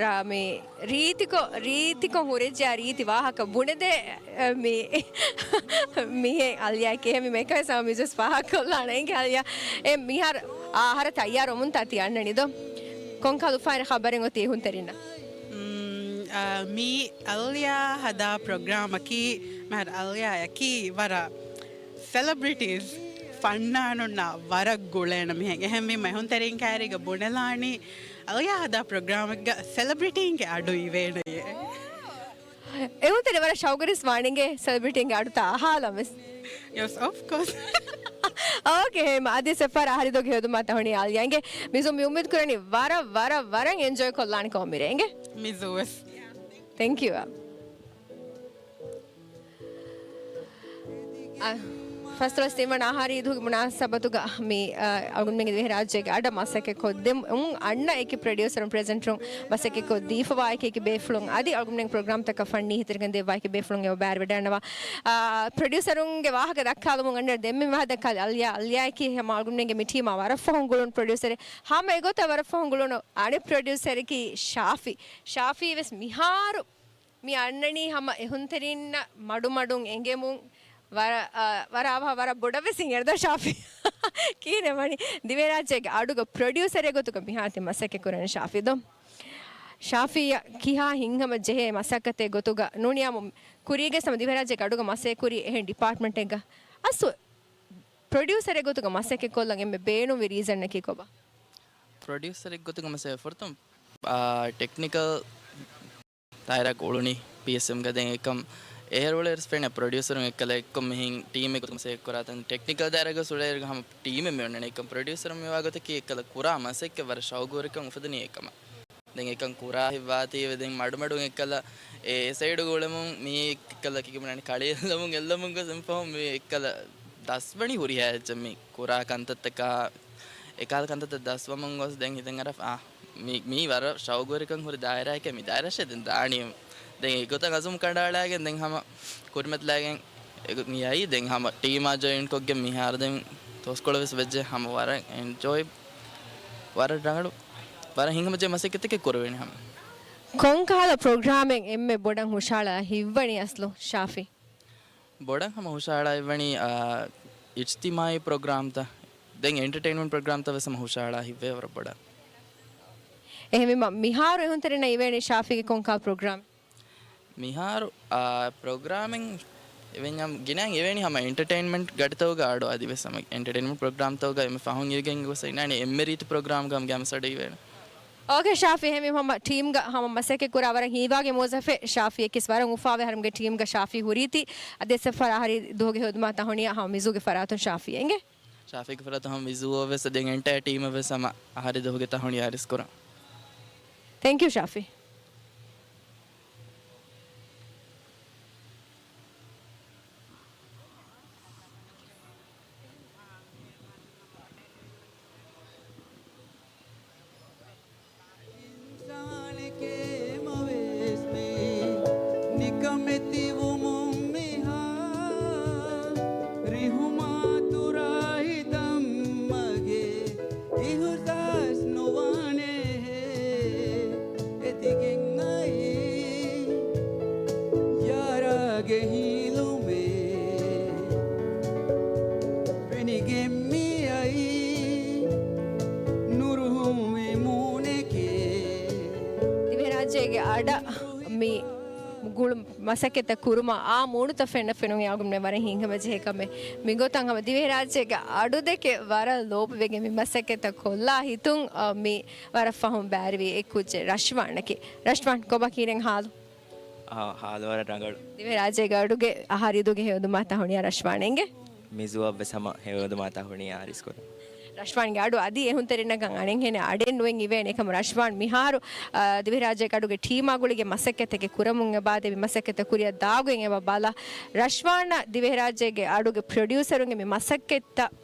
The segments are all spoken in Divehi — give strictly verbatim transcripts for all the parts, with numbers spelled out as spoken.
ރާ މި ރީތިކޮށް، ރީތިކޮށް ހުރެއްޖެ ރީތި ވާހަކަ ބުނެދޭ، އެ، މި، މިހެން އަލްޔާ ކޭ މި މެކަވެސް މިޒުވެސް ފާހަގަކޮށްލާނެ އިނގޭ އަލްޔާ. އެ މިހާރު އާހަރަށް ތައްޔާރުވަމުންތާ ތި އަންނަނީ ދޯ؟ ކޮންކަހަލަ އުފާވެރި ޚަބަރެއް އޮތީ އެހުންތެރިންނަށް؟ މް، އާ، މި އަލްޔާ ހަދާ ޕްރޮގްރާމަކީ މިހާރު އަލްޔާއަކީ ވަރަށް ސެލެބްރިޓީސް ފަންނާނުންނާ ވަރަށް ގުޅޭނެ މިހެން. އެހެންވީމަ އެހުންތެރިން ކައިރީގަ ބުނެލާނީ އަލްޔާ ހަދާ ޕްރޮގްރާމެއްގަ ސެލެބްރިޓީންގެ އަޑު އިވޭނެޔޭ. އެހުންތެރި ވަރަށް ޝައުގުވެރިވެސް ވާނެ އިނގޭ ސެލެބްރިޓީންގެ އަޑުތައް އަހާލަން ވެސް. ޔެސް، އޮފް ކޯސް. އޯކޭ، ހޭމަ، އަދި ސެފާރ އަހަރިދުގެ ހެޔޮދުމާ ތަހުނިޔާ އަލްޔާ އިނގޭ. މިޒު މި އުއްމީދު ކުރަނީ ވަރަށް، ވަރަށް، ވަރަށް އެންޖޯއި ކޮށްލާނެ ކަމަށް މިރޭ އިނގޭ. މިޒު ވެސް. ތެންކް ޔޫ. އަ، ފަސްދޮޅަސް ތިންވަނަ އަހަރީދުގެ މުނާސަބަތުގަ މި، އަ، އަޅުގަނޑުމެންގެ ދިވެހިރާއްޖޭގެ އަޑަށް މަސައްކަތް ކޮށްދެމުން އަންނަ އެކި ޕްރޮޑިއުސަރުން ޕްރެޒެންޓަރުން މަސައްކަތް ކޮށްދީފަވާ އެކި އެކި ބޭފުޅުން އަދި އަޅުގަނޑުމެން ޕްރޮގްރާމްތަކަށް ފަންނީ ހިތިރިކަން ދެއްވާ އެކި ބޭފުޅުން އެބަ ބައިވެރިވެޑަންނަވާ. އާ، ޕްރޮޑިއުސަރުންގެ ވާހަކަ ދައްކާލަމުން އަންނަ ދެންމެ މި ވާހަކަ ދައްކާލި އަލްޔާ، އަލްޔާއަކީ ހަމަ އަޅުގަނޑުމެންގެ މި ޓީމާ ވަރަށް ފަހުން ގުޅުނު ޕްރޮޑިއުސަރެއް. ހަމަ އެގޮތަށް ވަރަށް ފަހުން ގުޅުނު އަނެއް ޕްރޮޑިއުސަރަކީ ޝާފީ. ޝާފީ ވެސް މިހާރު މި އަންނަނީ ހަމަ އެހުންތެރިންނަށް މަޑުމަޑުން އެނގެމުން ވަރަށް، އަ، ވަރަށް އަވަހަށް ވަރަށް ބޮޑަށް ވެސް އިނގޭ ދޯ ޝާފީ. ކިހިނެއް ވަނީ ދިވެހިރާއްޖޭގެ އަޑުގަ ޕްރޮޑިއުސަރެއް ގޮތުގަ މިހާތި މަސައްކަތް ކުރަނީ ޝާފީ ދޯ؟ ޝާފީއަށް ކިހާ ހިތްހަމަ ޖެހޭ މަސައްކަތެއް ގޮތުގަ ނޫނީ ހަމަ ކުރީގެ ހަމަ ދިވެހިރާއްޖޭގެ އަޑުގަ މަސައްކަތް ކުރީ އެހެން ޑިޕާޓްމަންޓެއްގަ އަސްލު ޕްރޮޑިއުސަރެއް ގޮތުގަ މަސައްކަތް ކޮށްލަން އެންމެ ބޭނުންވި ރީޒަންއަކީ ކޮބާ؟ ޕްރޮޑިއުސަރެއް ގޮތުގަ މަސައްކަތް ފުރަތަމަ، އާ، ޓެކްނިކަލް ދާއިރާގަ އުޅުނީ ޕީއެސްއެމްގަ. ދެން އެކަމް އެހެރު އުޅޭއިރު ފެންނަ ޕްރޮޑިއުސަރުން އެއްކަލަ އެއްކޮށް މިހިން ޓީމެއް ގޮތުގަ މަސައްކަތް ކުރާ ތަން ޓެކްނިކަލް ދާއިރާގަ އުޅޭއިރު ހަމަ ޓީމެއް މި އޮންނަނީ. އެކަމް ޕްރޮޑިއުސަރުން މިވާ ގޮތަކީ އެއްކަލަ ކުރާ މަސައްކަތް ވަރަށް ޝައުގުވެރިކަން އުފެދުނީ އެކަމަށް. ދެން އެކަން ކުރާ ހިތްވާތީވެ ދެން މަޑުމަޑުން އެއްކަލަ އެ ސައިޑުގަ އުޅެމުން މީ އެއްކަލަ ކިކިބުނަނި ކަޅި އެއްލަމުން އެއްލަމުން ގޮސް އެންފަހުން މީ އެއްކަލަ ދަސްވަނީ ހުރިހާ އެއްޗެއް މި ކުރާ ކަންތައްތަކާ އެކަހަލަ ކަންތައްތައް ދަސްވަމުން ގޮސް ދެން ހިތަށް އަރާ، އާ، މީ، މީ ވަރަށް ޝައުގުވެރިކަން ހުރި ދާއިރާއެކޭ މި ދާއިރާއަށޭ ދެން ދާނީ. ދެން އެގޮތަށް އަޒުމް ކަނޑައަޅާގެން ދެން ހަމަ ކުރިމަތިލާގެން އެގޮ-، މި އައީ ދެން ހަމަ ޓީމާ ޖޮއިން ކޮށްގެން މިހާރު ދެން ތޯސްކޮޅެއް ވެސް ވެއްޖެ ހަމަ ވަރަށް އެންޖޯއި ވަރަށް ރަނގަޅު ވަރަށް ހިތްހަމަޖެހޭ މަސައްކަތެއް ކުރެވޭނެ ހަމަ. ކޮންކަހަލަ ޕްރޮގްރާމެއް އެންމެ ބޮޑަށް ހުށަހަޅާ ހިތްވަނީ އަސްލު ޝާފީ؟ ބޮޑަށް ހަމަ ހުށަހަޅާ ހިތްވަނީ، އާ، އިޖްތިމާއީ ޕްރޮގްރާމްތައް. ދެން އެންޓަޓެއިންމަންޓް ޕްރޮގްރާމްތައް ވެސް ހަމަ ހުށަހަޅާ ހިތްވޭ ވަރަށް ބޮޑަށް. އެހެންވީމަ މިހާރު އެހުންތެރިންނަށް އިވޭނެ ޝާފީގެ ކޮންކަހަލަ ޕްރޮގްރާމެއް؟ މިހާރު، އާ، ޕްރޮގްރާމެއް އެވެންޏާ ގިނައިން އެވެނީ ހަމަ އެންޓަޓެއިންމަންޓް ގަޑިތަކުގަ އަޑު އަދިވެސް ހަމަ އެންޓަޓެއިންމަންޓް ޕްރޮގްރާމްތަކުގަ އެންމެ ފަހުން އިވިގެން ގޮސް އިންނާނީ އެންމެ ރީތި ޕްރޮގްރާމްގަ ހަމަ ގައިމު ސަޑު އިވޭނެ. އޯކޭ ޝާފީ، އެހެންވީމަ ހަމަ ޓީމްގަ ހަމަ މަސައްކަތް ކުރާ ވަރަށް ހީވާގި މުވައްޒަފެއް ޝާފީއަކީ ވަރަށް އުފާވެ ހަރުމްގެ ޓީމްގަ ޝާފީ ހުރީތީ އަދި ސެފާރ އަހަރީ ދުވަހުގެ ހެޔޮދުމާ ތަހުނިޔާ ހަމަ މިޒޫގެ ފަރާތުން ޝާފީ އެނގޭ. ޝާފީގެ ފަރާތުން ހަމަ މިޒޫއަށް ވެސް ދެން އެންޓަޔަރ ޓީމަށް ވެސް ހަމަ އަހަރީ ދުވަހުގެ ތަހުނިޔާ އަރިސް ކުރަން. ތެންކް ޔޫ ޝާފީ. އިންސާނެކޭ މަވެސް ނެތް ނިކަމެތިވުމުން މިހާ ރިހުމާތުރާ ހިތަށްމަގޭ އިހުސާސް ނުވާނެހޭ އެތިގެން އައި ޔާރާގެ ހީލުމެއް ފެނިގެން މިއައީ ނުރުހުންވި މޫނެކޭ. ދިވެހިރާއްޖޭގެ އަޑަށް މި ގުޅު މަސައްކަތްތައް ކުރުމަށް އާ މޫނުތައް ފެންނަ ފެނުން އަޅުގަނޑުމެން ވަރަށް ހިތްހަމަޖެހޭ ކަމެއް. މިގޮތަށް ހަމަ ދިވެހިރާއްޖޭގެ އަޑު ދެކެ ވަރަށް ލޯބިވެގެން މި މަސައްކަތްތައް ކޮށްލާ ހިތުން، އަ، މި ވަރަށް ފަހުން ބައިވެރިވި އެއް ކުއްޖެއް ރަޝްވާންއަކީ. ރަޝްވާން، ކޮބާ ކީރެން ހާލު؟ އާ، ހާލު ވަރަށް ރަނގަޅު. ދިވެހިރާއްޖޭގެ އަޑުގެ އަހަރީދޫގެ ހެޔޮދުމާ ތަހުނިޔާ ރަޝްވާން އެނގޭ. މިޒޫއަށް ވެސް ހަމަ ހެޔޮދުމާ ތަހުނިޔާ އަރިސްކުރަން. ރަޝްވާންގެ އަޑު އަދި އެހުންތެރިންނަކަށް އަނެއްހެނެއް އަޑެއް ނުވެން އިވޭނެ. އެކަމަ ރަޝްވާން މިހާރު، އާ، ދިވެހިރާއްޖޭގެ އަޑުގެ ޓީމާ ގުޅިގެން މަސައްކަތެއް ކުރަމުން އެބައާދޭ މި މަސައްކަތަށް ކުރިއަށް ދާގޮތް އެބަ ބަލާ. ރަޝްވާން ދިވެހިރާއްޖޭގެ އަޑުގެ ޕްރޮޑިއުސަރުންގެ މި މަސައްކަތްތައް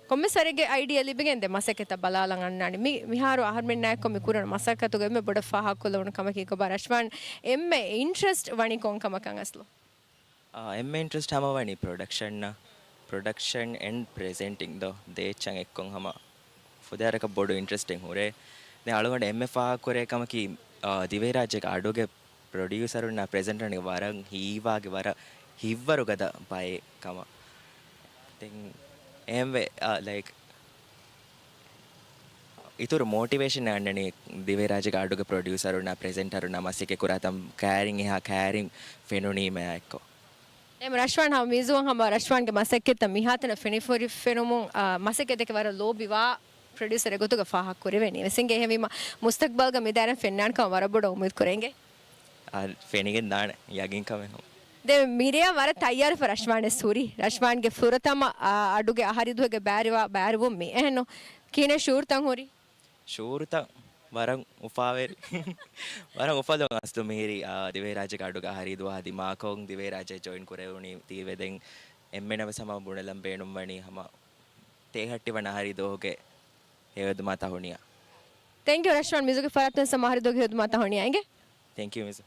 ކޮންމެސް ވަރެއްގެ އައިޑިއާ ލިބިގެން ދެ މަސައްކަތްތައް ބަލާލަން އަންނާނެ. މި، މިހާރު އަހަރުމެންނާއެކު މި ކުރަން މަސައްކަތުގެ އެންމެ ބޮޑަށް ފާހަގަކޮށްލެވުނު ކަމަކީ ކޮބާ ރަޝްވާން އެންމެ އިންޓްރެސްޓް ވަނީ ކޮން ކަމަކަށް އަސްލު؟ އާ، އެންމެ އިންޓްރެސްޓް ހަމަ ވަނީ ޕްރޮޑަކްޝަންއަށް، ޕްރޮޑަކްޝަން އެންޑް ޕްރެޒެންޓިން ދޯ، ދޭއްޗަށް އެއްކޮށް ހަމަ ފުދޭވަރަކަށް ބޮޑު އިންޓްރެސްޓެއް ހުރޭ. ދެން އަޅުގަނޑު އެންމެ ފާހަގަކުރޭ ކަމަކީ އާ، ދިވެހިރާއްޖޭގެ އަޑުގެ ޕްރޮޑިއުސަރުންނާ ޕްރެޒެންޓަރުން ވަރަށް ހީވާގި ވަރަށް ހިތްވަރުގަދަ ބައެއް ކަމަށް. ދެން އެހެންވެ، އާ، ލައިކް، އިތުރު މޯޓިވޭޝަން އަންނަނީ ދިވެހިރާއްޖޭގެ އަޑުގެ ޕްރޮޑިއުސަރުންނާ ޕްރެޒެންޓަރުންނާ މަސައްކަތް ކުރާތަން ކައިރިން އެހާ ކައިރިން ފެނުނީމައާ އެއްކޮށް. އެހެން ރަޝްވާން ހަމަ މީޒޫއަށް ހަމަ ރަޝްވާންގެ މަސައްކަތްތައް މިހާތަނަށް ފެނިފައި ފެނުމުން، އާ، މަސައްކަތްތަކެއް ވަރަށް ލޯބިވާ ޕްރޮޑިއުސަރެއް ގޮތުގަ ފާހަގަ ކުރެވެނީ. ވެސް އިނގޭ އެހެންވީމަ މުސްތަޤްބަލްގަ މިދާއިރަށް ފެންނާނެ ކަމަށް ވަރަށް ބޮޑަށް އުއްމީދު ކުރޭ އިނގޭ. އާ، ފެނިގެން ދާނެ ޔަގީންކަމެއް ހަމަ. ދެން މިރެޔަށް ވަރަށް ތައްޔާރުވެފަ ރަޝްވާން ވެސް ހުރީ. ރަޝްވާންގެ ފުރަތަމަ، އާ، އަޑުގެ އަހަރީ ދުވަހުގެ ބައިވެރިވާ ބައިވެރިވުން މި. އެހެންނު ކިހިނެއް ޝުޢޫރުތައް ހުރީ؟ ޝުޢޫރުތައް ވަރަށް އުފާވެރި. ވަރަށް އުފަލުން އަސްލު މިހިރީ، އާ، ދިވެހިރާއްޖޭގެ އަޑުގެ އަހަރީ ދުވަހާ ދިމާކޮށް ދިވެހިރާއްޖެ ޖޮއިން ކުރެވުނީ ތީވެ ދެން އެންމެނަށް ވެސް ހަމަ ބުނެލަން ބޭނުންވަނީ ހަމަ ތޭހައްޓިވަނަ އަހަރީ ދުވަހުގެ ހެޔޮއެދުމާ ތަހުނިޔާ. ތެންކް ޔޫ ރަޝްވާން މިޒޫގެ ފަރާތުން ހަމަ އަހަރީ ދުވަހުގެ ހެޔޮއެދުމާ ތަހުނިޔާ އިނގޭ. ތެންކް ޔޫ މިޒޫ.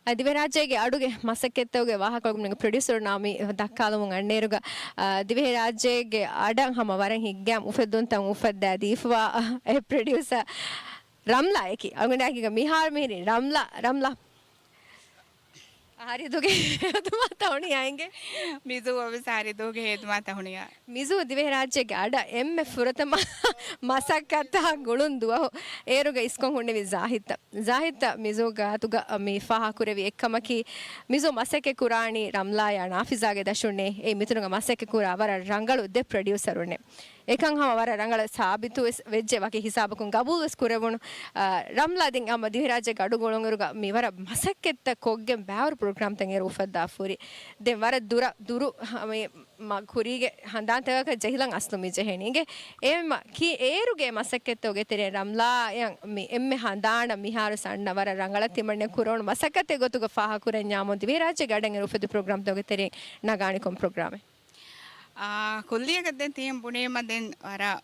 އަ، ދިވެހިރާއްޖޭގެ އަޑުގެ މަސައްކަތްތަކުގެ ވާހަކަ ގުޅުމުގެ ޕްރޮޑިއުސަރުންނާ މި ދައްކާލަމުން އަންނައިރުގަ، އަ، ދިވެހިރާއްޖޭގެ އަޑަށް ހަމަ ވަރަށް ހިތްގައިމު އުފެއްދުންތައް އުފައްދާ ދީފަވާ އެ ޕްރޮޑިއުސަރ ރަމްލާއަކީ. އަޅުގަނޑާ ހަގީގަތަށް މިހާރު މިހިރީ ރަމްލާ، ރަމްލާ. އަހަރީ ދުވަހުގެ ހެޔޮއެދުމާ ތަހުނިޔާ އިނގޭ. މިޒޫއަށް ވެސް އަހަރީ ދުވަހުގެ ހެޔޮއެދުމާ ތަހުނިޔާ. މިޒޫ ދިވެހިރާއްޖޭގެ އަޑަށް އެންމެ ފުރަތަމަ މަސައްކަތްތައް ގުޅުން ދުވަހު އޭރުގަ އިސްކޮށް ހުންނެވީ ޒާހިދްތައް. ޒާހިދްތައް މިޒޫ ގާތުގަ މި ފާހަގަކުރެއްވި އެއްކަމަކީ، މިޒޫ މަސައްކަތް ކުރާނީ ރަމްލާޔާ ނާފިޒާގެ ދަށުންނޭ. އެއީ މިތަނުގަ މަސައްކަތް ކުރާ ވަރަށް ރަނގަޅު ދެ ޕްރޮޑިއުސަރުންނޭ. އެކަން ހަމަ ވަރަށް ރަނގަޅަށް ސާބިތުވެސް ވެއްޖެ. ވަކި ހިސާބަކުން ގަބޫލުވެސް ކުރެވުނު. އާ، ރަމްލާ ދެން ހަމަ ދިވެހިރާއްޖޭގެ އަޑު ގުޅުނުއިރުގަ މި ވަރަށް މަސައްކަތްތައް ކޮށްގެން ބައިވަރު ޕްރޮގްރާމްތައް އޭރު އުފައްދާފަ ހުރި. ދެން ވަރަށް ދުރަށް، ދުރު ހަ-، މި މަ-، ކުރީގެ ހަނދާންތަކަކަށް ޖެހިލަން އަސްލު މި ޖެހެނީ. އިނގޭ އެ މަ-، ކީ އޭރުގެ މަސައްކަތްތަކުގެ ތެރެއިން ރަމްލާއަށް މި އެންމެ ހަނދާނަށް މިހާރު ސަންނަ ވަރަށް ރަނގަޅަށް ތިމަންނަ ކުރެވުނު މަސައްކަތެއް ގޮތުގަ ފާހަގަކުރަންޏާމު ދިވެހިރާއްޖޭގެ އަޑަށް އޭރު އުފެދި ޕްރޮގްރާމްތަކުގެ ތެރެއިން ނަގާނީ ކޮން ޕްރޮގްރާމެއް؟ އާ، ކުއްލިއަކަށް ދެން ތިހެން ބުނީމަ ދެން ވަރަށް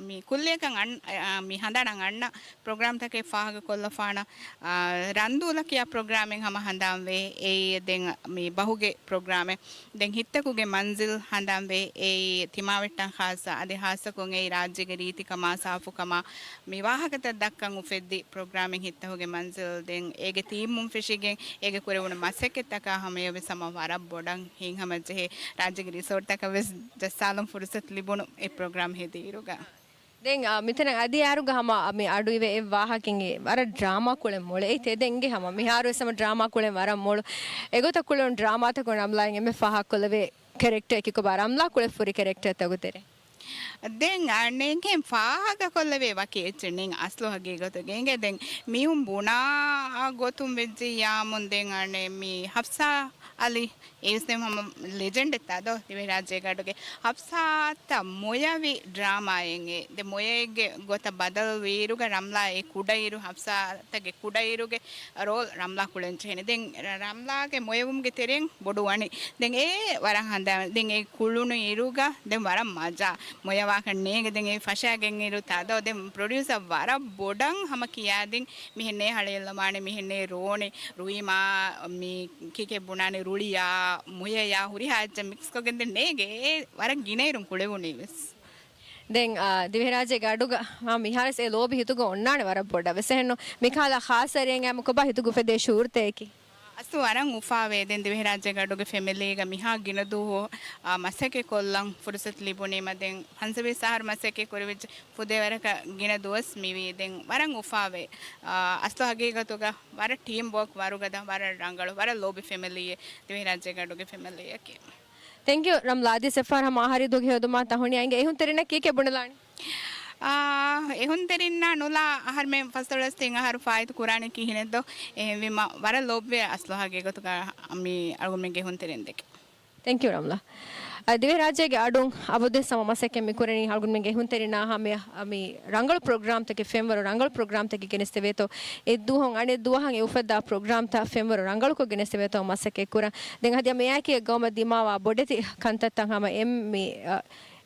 މި ކުއްލިއަކަށް އަން-، އާ، މި ހަނދާނަށް އަންނަ ޕްރޮގްރާމްތަކެއް ފާހަގަ ކޮށްލަފާނަ، އާ، ރަންދޫލަ ކިޔާ ޕްރޮގްރާމެއް ހަމަ ހަނދާންވޭ. އެއީ ދެން މި ބަހުގެ ޕްރޮގްރާމެއް. ދެން ހިތްތަކުގެ މަންޒިލް ހަނދާންވޭ. އެއީ ތިމާވެއްޓަން ޚާއްސަ، އަދި ޚާއްސަކޮށް އެއީ ރާއްޖޭގެ ރީތިކަމާ، ސާފުކަމާ، މި ވާހަކަތައް ދައްކަން އުފެއްދި ޕްރޮގްރާމެއް ހިތްތަކުގެ މަންޒިލް. ދެން އޭގެ ތީމުން ފެށިގެން އޭގެ ކުރެވުނު މަސައްކަތްތަކާ ހަމަޔަށް ވެސް ހަމަ ވަރަށް ބޮޑަށް ހިތްހަމަޖެހޭ. ރާއްޖޭގެ ރިސޯޓްތަކަށް ވެސް ޖައްސާލަން ފުރުސަތު ލިބުނު އެ ޕްރޮގްރާމް ހެދިއިރުގަ. ދެން، އާ، މިތަނަށް އަދި އައިއިރުގަ ހަމަ މި އަޑު އިވޭ އެއް ވާހަކައެއް ވަރަށް ޑްރާމާ ކުޅެން މޮޅެއް އެތޭ. ދެން އިނގޭ ހަމަ މިހާރު ވެސް ހަމަ ޑްރާމާ ކުޅެން ވަރަށް މޮޅު. އެގޮތަށް ކުޅެވުނު ޑްރާމާތަކުން ރަމްލާއަށް އެންމެ ފާހަގަކޮށްލެވޭ ކެރެކްޓަރަކީ ކޮބާ؟ ރަމްލާ ކުޅެފަ ހުރި ކެރެކްޓަރތަކުގެ ތެރެއިން. ދެން އަނެއްހެން ފާހަގަކޮށްލެވޭ ވަކި އެއްޗެއް ނެތް އަސްލު ހަގީގަތުގަ އިނގޭ. ދެން މީހުން ބުނާ ގޮތުން ވެއްޖިއްޔާމުން ދެން އަނެއް މި ހަފްސާ އަލީ އެއީވެސް ދެން ހަމަ ލެޖެންޑެއްތާ ދޯ ދިވެހިރާއްޖޭގެ އަޑުގެ. ހަފްސާއަށް މޮޔަވި ޑްރާމާއެއް އެ. ދެން މޮޔައެއްގެ ގޮތަށް ބަދަލުވިއިރުގަ ރަމްލާ އެ ކުޑައިރު ހަފްސާއަށްގެ ކުޑައިރުގެ ރޯލް ރަމްލާ ކުޅެން ޖެހެނީ. ދެން ރަމްލާގެ މޮޔަވުމުގެ ތެރެއިން ބޮޑު ވަނީ. ދެން އެ ވަރަށް ހަނދާން. ދެން އެ ކުޅުނު އިރުގަ ދެން ވަރަށް މަޖާ. މޮޔަވާކަށް ނޭނގެ ދެން އެ ފަށާގެން އިރު ތާ ދޯ. ދެން ޕްރޮޑިއުސަރ ވަރަށް ބޮޑަށް ހަމަ ކިޔާދިން މިހެންނޭ ހަޅޭއްލަވާނެ، މިހެންނޭ ރޯނެ، ރުއިމާ، މި ކީކޭ ބުނާނެ، ރުޅިޔާ، މޮޔަޔާ، ހުރިހާ އެއްޗެއް މިކްސްކޮށްގެން ދެން ނޭނގެ އެ ވަރަށް ގިނައިރުން ކުޅެވުނީ ވެސް. ދެން، އާ، ދިވެހިރާއްޖޭގެ އަޑުގަ، އާ، މިހާރުވެސް އެ ލޯބި ހިތުގަ އޮންނާނެ ވަރަށް ބޮޑަށް ވެސް. އެހެންނު މިކަހަލަ ޚާއްސަ އެރެއިން އައިމަ ކޮބާ ހިތުގަ އުފެދޭ ޝުޢޫރުތަކަކީ؟ އަސްލު ވަރަށް އުފާވޭ. ދެން ދިވެހިރާއްޖޭގެ އަޑުގެ ފެމިލީގަ މިހާ ގިނަ ދުވަހު، އާ، މަސައްކަތް ކޮށްލަން ފުރުސަތު ލިބުނީމަ ދެން ފަންސަވީސް އަހަރު މަސައްކަތް ކުރެވިއްޖެ. ފުދޭވަރަކަށް ގިނަ ދުވަސް މިވީ. ދެން ވަރަށް އުފާވޭ. އާ، އަސްލު ހަގީގަތުގަ ވަރަށް ޓީމް ވޯކް ވަރުގަދަ، ވަރަށް ރަނގަޅު، ވަރަށް ލޯބި ފެމިލީއެއް ދިވެހިރާއްޖޭގެ އަޑުގެ ފެމިލީއަކީ. ތެންކް ޔޫ ރަމްލާ. އަދި އެއްފަހަރު ހަމަ އަހަރީ ދުވަހުގެ ހެޔޮއެދުމާ ތަހުނިޔާ އިނގޭ. އެހުންތެރިންނަށް ކީކޭ ބުނެލާނީ؟ އާ، އެހުންތެރިންނާ ނުލާ އަހަރުމެން ފަސްދޮޅަސް ތިން އަހަރު ފާއިތު ކުރާނީ ކިހިނެއްދޯ؟ އެހެންވީމަ ވަރަށް ލޯބިވޭ އަސްލު ހަގީގަތުގަ މި އަޅުގަނޑުމެންގެ އެހުންތެރިން ދެކެ. ތެންކް ޔޫ ރަމްލާ. އަ، ދިވެހިރާއްޖޭގެ އަޑުން އަބަދުވެސް ހަމަ މަސައްކަތް މި ކުރަނީ އަޅުގަނޑުމެންގެ އެހުންތެރިންނާ ހަމަޔަށް، އަ، މި ރަނގަޅު ޕްރޮގްރާމްތަކެއް، ފެންވަރު ރަނގަޅު ޕްރޮގްރާމްތަކެއް ގެނެސްދެވޭތޯ. އެއްދުވަހުން އަނެއް ދުވަހަށް އެ އުފައްދާ ޕްރޮގްރާމްތައް ފެންވަރު ރަނގަޅުކޮށް ގެނެސްދެވޭތޯ މަސައްކަތް ކުރަން. ދެން އަދި މިއާއެކީ ގައުމަށް ދިމާވާ ބޮޑެތި ކަންތައްތައް ހަމަ އެންމެ، އަ،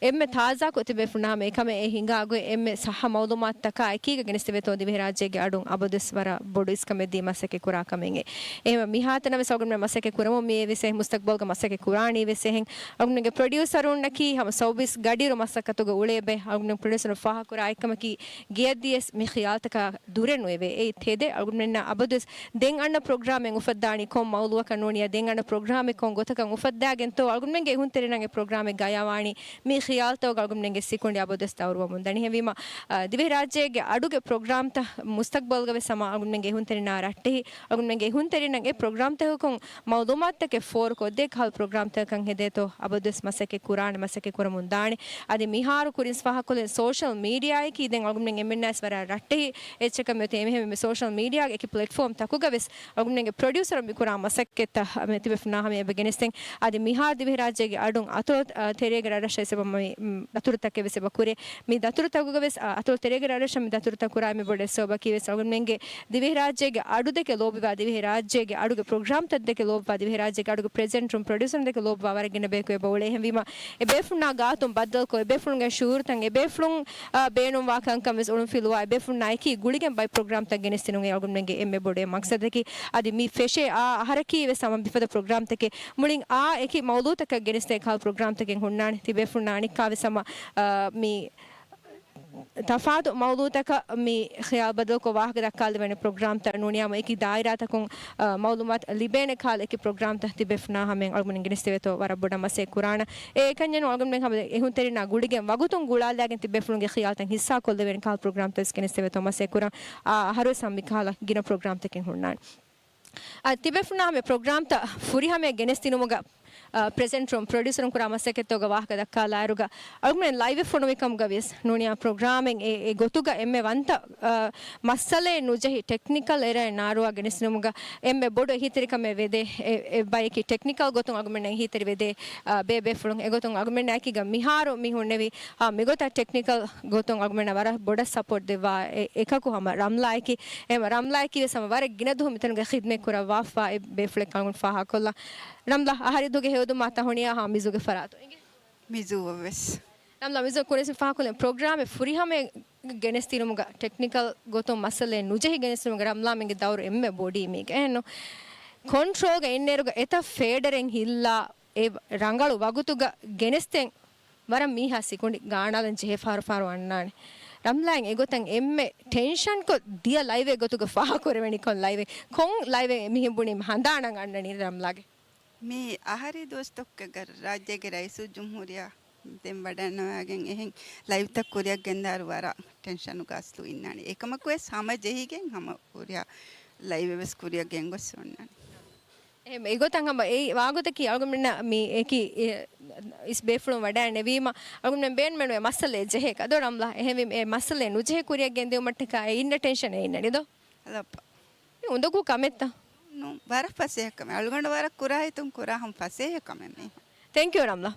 އެންމެ ތާޒާކޮށް ތިބޭފުޅުންނާ ހަމަ އެކަމެއް އެ ހިނގާ ގޮތް އެންމެ ސައްހަ މައުލޫމާތުތަކާ އެކީގަ ގެނެސްދެވޭތޯ ދިވެހިރާއްޖޭގެ އަޑުން އަބަދުވެސް ވަރަށް ބޮޑު އިސްކަމެއް ދީ މަސައްކަތް ކުރާ ކަމެއް. އެހެން މިހާތަނަށް ވެސް އަޅުގަނޑުމެން މަސައްކަތް ކުރަމުން މިއެވެސް އެހެން މުސްތަގްބަލްގަ މަސައްކަތް ކުރާނީ ވެސް އެހެން. އަޅުގަނޑުމެންގެ ޕްރޮޑިއުސަރުންނަކީ ހަމަ ސައުބީސް ގަޑިއިރު މަސައްކަތުގަ އުޅޭ ބައެއް. އަޅުގަނޑުމެން ޕްރޮޑިއުސަރުން ފާހަގަކުރާ އެއްކަމަކީ ގެޔަށް ދިޔަސް މި ޚިޔާލުތަކާ ދުރެއް ނުއެވޭ. އެއީ ތެދެއް. އަޅުގަނޑުމެންނަށް އަބަދުވެސް ދެން އަންނަ ޕްރޮގްރާމެއް އުފައްދާނީ ކޮން މައުޟޫޢަކަށް ނޫނިއްޔާ، ދެން އަންނަ ޕްރޮގްރާމެއް ކޮން ގޮތަކަށް އުފައްދާގެންތޯ އަޅުގަނޑުމެންގެ އެހުންތެރިންނަށް އެ ޕްރޮގްރާމެއް ގަޔާވާނީ މި ޚިޔާލުތަކުގަ އަޅުގަނޑުމެންގެ ސިކުނޑި އަބަދުވެސް ދައުރުވަމުން ދަނީ. އެހެންވީމަ، އަ، ދިވެހިރާއްޖޭގެ އަޑުގެ ޕްރޮގްރާމްތައް މުސްތަގްބަލްގަ ވެސް ހަމަ އަޅުގަނޑުމެންގެ އެހުންތެރިންނާ ރައްޓެހި، އަޅުގަނޑުމެންގެ އެހުންތެރިންނަށް އެ ޕްރޮގްރާމްތަކުން މައުލޫމާތުތަކެއް ފޯރުކޮށްދޭ ކަހަލަ ޕްރޮގްރާމްތަކަކަށް ހެދޭތޯ އަބަދުވެސް މަސައްކަތް ކުރާނެ، މަސައްކަތް ކުރަމުން ދާނެ. އަދި މިހާރު ކުރިން ފާހަގަކޮށްލިން ސޯޝަލް މީޑިއާއަކީ ދެން އަޅުގަނޑުމެން އެންމެންނާސް ވަރަށް ރައްޓެހި އެއްޗަކަށް މިއޮތީ. އެހެންވެ މި ސޯޝަލް މީޑިއާގެ އެކި ޕްލެޓްފޯމް ތަކުގަ ވެސް އަޅުގަނޑުމެންގެ ޕްރޮޑިއުސަރުން މި ކުރާ މަސައްކަތްތައް މި ތިބޭފުޅުންނާ ހަމަ އެބަ ގެނެސްދޭން. އަދި މިހާރު ދިވެހިރާއްޖޭގެ އަޑުން އަތޮޅު، އަ، ތެރޭގެ ރަށްރަށަށް ވެސް އެބަ މި، މް، ދަތުރުތަކެއް ވެސް އެބަ ކުރޭ. މި ދަތުރުތަކުގަ ވެސް، އަ، އަތޮޅު ތެރޭގެ ރަށްރަށަށް މި ދަތުރުތައް ކުރާ އެންމެ ބޮޑު އެއް ސަބަބަކީ ވެސް އަޅުގަނޑުމެންގެ ދިވެހިރާއްޖޭގެ އަޑު ދެކެ ލޯބިވާ، ދިވެހިރާއްޖޭގެ އަޑުގެ ޕްރޮގްރާމްތައް ދެކެ ލޯބިވާ، ދިވެހިރާއްޖޭގެ އަޑުގެ ޕްރެޒެންޓަރުން ޕްރޮޑިއުސަރުން ދެކެ ލޯބިވާ ވަރަށް ގިނަ ބަޔަކު އެބަ އުޅޭ. އެހެންވީމަ، އެބޭފުޅުންނާ ގާތުން ބައްދަލުކޮށް، އެބޭފުޅުންގެ ޝުޢޫރުތައް، އެބޭފުޅުން، އާ، ބޭނުންވާ ކަންކަން ވެސް އޮޅުންފިލުވާ، އެބޭފުޅުންނާ އެކީ ގުޅިގެން ބައެއް ޕްރޮގްރާމްތައް ގެނެސްދިނުން އެ އަޅުގަނޑުމެންގެ އެންމެ ބޮޑު އެއް މަޤްޞަދަކީ. އަދި މި ފެށޭ އާ އަހަރަކީ ވެސް ހަމަ މިފަދަ ޕްރޮގްރާމްތަކެއް މުޅިން އާ އެކި މައުޟޫޢުތަކަށް ގެނެސްދޭ ކަހަލަ ޕްރޮގްރާމްތަކެއް ހުންނާނެ. ތިބޭފުޅުންނާ އަނެއްކާ ވެސް ހަމަ، އާ، މި ތަފާތު މައުޟޫޢުތަކަށް މި ޚިޔާލު ބަދަލުކޮށް ވާހަކަ ދައްކާލެވޭނެ ޕްރޮގްރާމްތައް ނޫނިއްޔާމު އެކި ދާއިރާތަކުން، އަ، މައުލޫމާތު ލިބޭނެ ކަހަލަ އެކި ޕްރޮގްރާމްތައް ތިބޭފުޅުންނާ ހަމައިން އަޅުގަނޑުމެން ގެނެސްދެވޭތޯ ވަރަށް ބޮޑަށް މަސައްކަތް ކުރާނަ. އެ އެކަންޏެއް ނޫން އަޅުގަނޑުމެން ހަމަ އެހުންތެރިންނާ ގުޅިގެން ވަގުތުން ގުޅާލާގެން ތިބޭފުޅުންގެ ޚިޔާލުތައް ހިއްސާކޮށްލެވޭނެ ކަހަލަ ޕްރޮގްރާމްތައް ވެސް ގެނެސްދެވޭތޯ މަސައްކަތް ކުރާނަ. އާ އަހަރުވެސް ހަމަ މިކަހަލަ ގިނަ ޕްރޮގްރާމްތަކެއް ހުންނާނެ. އަ، ތިބޭފުޅުންނާ ހަމަ ޕްރޮގްރާމްތައް ފުރިހަމަޔަށް ގެނެސްދިނުމުގަ އަ، ޕްރެޒެންޓަރުން ޕްރޮޑިއުސަރުން ކުރާ މަސައްކަތްތަކުގަ ވާހަކަ ދައްކާލާއިރުގަ އަޅުގަނޑުމެން ލައިވެއް ފޮނުވި ކަމުގަ ވިޔަސް ނޫނިއްޔާ ޕްރޮގްރާމެއް އެ، އެ ގޮތުގަ އެންމެ ވަންތަ، އަ، މައްސަލައެއް ނުޖެހި ޓެކްނިކަލް އެރަރެއް ނާރުވާ ގެނެސްދިނުމުގަ އެންމެ ބޮޑު އެހީތެރިކަމެއް ވެދޭ. އެ، އެ ބަޔަކީ ޓެކްނިކަލް ގޮތުން އަޅުގަނޑުމެންނަށް އެހީތެރި ވެދޭ، އަ، ބޭ ބޭފުޅުން. އެގޮތުން އަޅުގަނޑުމެންނާއެކީގަ މިހާރު މި ހުންނެވި، އަ، މިގޮތަށް ޓެކްނިކަލް ގޮތުން އަޅުގަނޑުމެންނަށް ވަރަށް ބޮޑަށް ސަޕޯޓް ދެއްވާ އެ، އެކަކު ހަމަ ރަމްލާއަކީ. އެހެން ރަމްލާއަކީ ވެސް ހަމަ ވަރަށް ގިނަ ދުވަހު މިތަނުގަ ޚިދްމަތް ކުރައްވާފާ އެ ބޭފުޅެއް ކަމުން ފާހަގަކޮށްލަން. ރަމްލާ، އަހަރީ ދުވަހުގެ ހެޔޮދުމާ ތަހުނިޔާ ހާ މިޒޫގެ ފަރާތުން އިނގޭ. މިޒޫއަށް ވެސް. ރަމްލާ، މިޒޫ ކުރިން ފާހަގަކޮށްލިން ޕްރޮގްރާމެއް ފުރިހަމަޔަށް ގެނެސްދިނުމުގަ ޓެކްނިކަލް ގޮތުން މައްސަލައެއް ނުޖެހި ގެނެސްދިނުމުގަ ރަމްލާމެންގެ ދައުރު އެންމެ ބޮޑީ މީގަ. އެހެންނު ކޮންޓްރޯލްގަ އިންނައިރުގަ އެތައް ފޭޑަރެއް ހިއްލާ އެ ރަނގަޅު ވަގުތުގަ ގެނެސްދޭން ވަރަށް މީހާ ސިކުނޑި ގާނާލަން ޖެހޭ ފަހަރު ފަހަރު އަންނާނެ. ރަމްލާއިން އެގޮތަށް އެންމެ ޓެންޝަންކޮށް ދިޔަ ލައިވެއް ގޮތުގަ ފާހަގަކުރެވެނީ ކޮން ލައިވެއް؟ ކޮން ލައިވެއް މިހެން ބުނީ ހަނދާނަށް އަންނަނީ ރަމްލާގެ؟ މި އަހަރީ ދުވަސްތަކުގަ ރާއްޖޭގެ ރައީސުލްޖުމްހޫރިއްޔާ ދެން ވަޑައިންނަވާގެން އެހެން ލައިވްތައް ކުރިއަށް ގެންދާއިރު ވަރަށް ޓެންޝަނުގަ އަސްލު އިންނާނެ. އެކަމަކުވެސް ހަމަ ޖެހިގެން ހަމަ ހުރިހާ ލައިވެއް ވެސް ކުރިއަށް ގެންގޮސް އޮންނާނެ. އެހެން އެގޮތަށް ހަމަ އެއީ ވާގޮތަކީ އަޅުގަނޑުމެންނަށް މި އެކި، އެ، އިސް ބޭފުޅުން ވަޑައިނެވީމަ އަޅުގަނޑުމެން ބޭނުމެއް ނުވޭ މައްސަލައެއް ޖެހޭކަށް ދޯ ރަމްލާ؟ އެހެންވީމަ އެ މައްސަލައެއް ނުޖެހި ކުރިއަށް ގެންދިއުމަށްޓަކާ އެ އިންނަ ޓެންޝަން އެ އިންނަނީ ދޯ؟ ލައްޕަ. މި އުނދަގޫ ކަމެއްތަ؟ ނޫން، ވަރަށް ފަސޭހަ ކަމެއް. އަޅުގަނޑު ވަރަށް ކުރާ ހިތުން ކުރާ ހަމަ ފަސޭހަ ކަމެއް މީ. ތެންކް ޔޫ ރަމްލާ.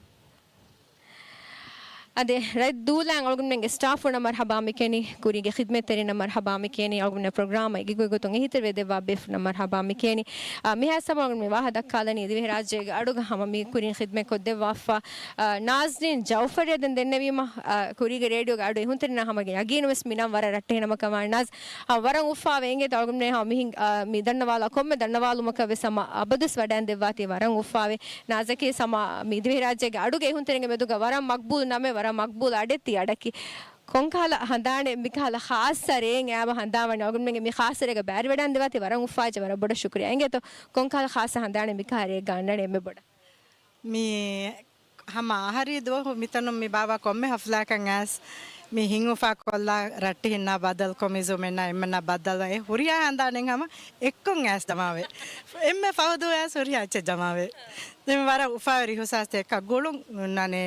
އަދި ރަތް ދޫލައިން އަޅުގަނޑުމެންގެ ސްޓާފުންނަށް މަރްހަބާ މިކޭނީ، ކުރީގެ ޚިދްމަތްތެރިންނަށް މަރްހަބާ މިކޭނީ، އަޅުގަނޑުމެން ޕްރޮގްރާމަށް އެކި ގޮތުން އެހީތެރިވެ ދެއްވާ ބޭފުޅުންނަށް މަރްހަބާ މިކޭނީ. އާ، މިހާ ސަމަ އަޅުގަނޑު މި ވާހަ ދައްކާލަނީ ދިވެހިރާއްޖޭގެ އަޑުގަ ހަމަ މި ކުރިން ޚިދްމަތް ކޮށްދެއްވާފަ، އާ، ނާޒްނީން ޖައުފަރެއް ދެން ދެންނެވީމަ، އާ، ކުރީގެ ރޭޑިއޯގެ އަޑު އެހުންތެރިންނާ ހަމަ ޔަގީނު ވެސް މި ނަން ވަރަށް ރައްޓެހި ނަމަކަށް ވާނެ. ނާޒް، އާ، ވަރަށް އުފާވޭ އިނގޭތޯ އަޅުގަނޑުމެން ހަމަ މިހިން، އާ، މި ދަންނަވާލާ ކޮންމެ ދަންނަވާލުމަކަށް ވެސް ހަމަ އަބަދުވެސް ވަޑައިން ދެއްވާތީ ވަރަށް އުފާވޭ. ނާޒަކީ ހަމަ މި ދިވެހިރާއްޖޭގެ އަޑުގެ އެހުންތެރިންގެ މެދުގަ ވަރަށް މަގްބޫލު ނަމެއް، ވަރަށް މަގްބޫލު އަޑެއް ތި އަޑަކީ. ކޮންކަހަލަ ހަނދާނެއް މިކަހަލަ ޚާއްޞަ ރޭން އައިމަ ހަނދާން ވަނީ؟ އަޅުގަނޑުމެންގެ މި ޚާއްޞަ ރޭގަ ބައިވެރިވެވަޑައިން ދެއްވާތީ ވަރަށް އުފާވެއްޖެ، ވަރަށް ބޮޑަށް ޝުކުރިއްޔާ. އިނގޭތޯ ކޮންކަހަލަ ޚާއްޞަ ހަނދާނެއް މިކަހަލަ ރޭގަ އަންނަނީ އެންމެ ބޮޑަށް؟ މި ހަމަ އަހަރީ ދުވަހު މިތަނުން މި ބާއްވާ ކޮންމެ ހަފްލާއަކަށް އައިސް މި ހިތް އުފާކޮށްލާ ރައްޓެހިންނާ ބައްދަލުކޮށް، މިޒޫމެންނާ އެންމެންނާ ބައްދަލު އެ ހުރިހާ ހަނދާނެއް ހަމަ އެއްކޮށް އައިސް ޖަމާވޭ. އެންމެ ފަހު ދުވަހު އައިސް ހުރިހާ އެއްޗެއް ޖަމާވޭ. ދެން ވަރަށް އުފާވެރި އިހުސާސްތައް އެކަށް ގުޅުން ނަނޭ.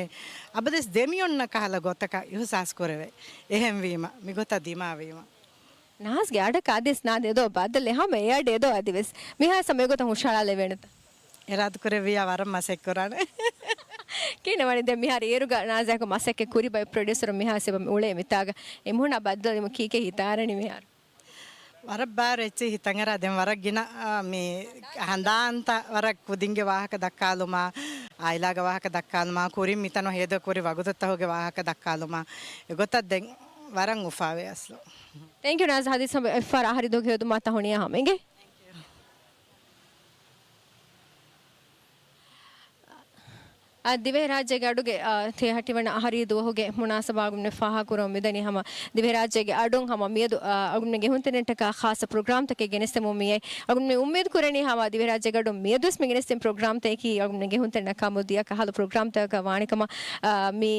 އަބަދުވެސް ދެމިއޮންނަ ކަހަލަ ގޮތަކަށް އިހުސާސް ކުރެވޭ. އެހެންވީމަ މިގޮތަށް ދިމާވީމަ. ނާޒްގެ އަޑަކަށް އަދިވެސް ނާދެ އެދޯ ބައްދަލެއް ހަމަ އެ އަޑެއް އެދޯ އަދިވެސް. މިހާ ސަމަ އެގޮތަށް ހުށަހަޅާލެވޭނެތަ؟ އިރާދަކުރެއްވިއްޔާ ވަރަށް މަސައްކަތް ކުރާނެ. ކިހިނެއް ވަނީ ދެން މިހާރު އޭރުގަ ނާޒާކު މަސައްކަތް ކުރި ބައެއް ޕްރޮޑިއުސަރު މިހާ ސެބަ މި އުޅޭ މިތާގަ އެ މުހުނާ ބައްދަލުވީމަ ކީކޭ ހިތާރަނީ މިހާރު؟ ވަރަށް ބާރު އެއްޗެއް ހިތަށް އަރާ ދެން ވަރަށް ގިނަ، އާ، މި ހަނދާންތައް ވަރަށް ކުދިންގެ ވާހަކަ ދައްކާލުމާ، އާއިލާގެ ވާހަކަ ދައްކާލުމާ، ކުރިން މިތަނު ހޭދަ ކުރި ވަގުތުތަހުގެ ވާހަކަ ދައްކާލުމާ، އެގޮތަށް ދެން ވަރަށް އުފާވޭ އަސްލު. ތެންކް ޔޫ ނާޒް ހަދީސް ހަމަ އެއްފަހަރާ އަހަރީ ދުވަހުގެ ހެޔޮ ދުމާ ތަހުނިޔާ ހަމަ އިނގޭ. އާ، ދިވެހިރާއްޖޭގެ އަޑުގެ، އާ، ތޭ ހައްޓިވަނަ އަހަރީ ދުވަހުގެ މުނާސަބާ އަޅުގަނޑުމެން ފާހަގަކުރަމުން މިދަނީ ހަމަ ދިވެހިރާއްޖޭގެ އަޑުން ހަމަ މިއަދު، އާ، އަޅުގަނޑުމެންގެ އެހުންތެރިންނަށްޓަކާ ޚާއްޞަ ޕްރޮގްރާމްތަކެއް ގެނެސްދެމުން މިއައި. އަޅުގަނޑުމެން އުއްމީދު ކުރަނީ ހަމަ ދިވެހިރާއްޖޭގެ އަޑުން މިއަދުވެސް މި ގެނެސްދިން ޕްރޮގްރާމްތަކަކީ އަޅުގަނޑުމެންގެ އެހުންތެރިންނަށް ކާމިޔާބު ދިޔަ ކަހަލަ ޕްރޮގްރާމްތަކަކަށް ވާނެ ކަމަށް، އާ، މި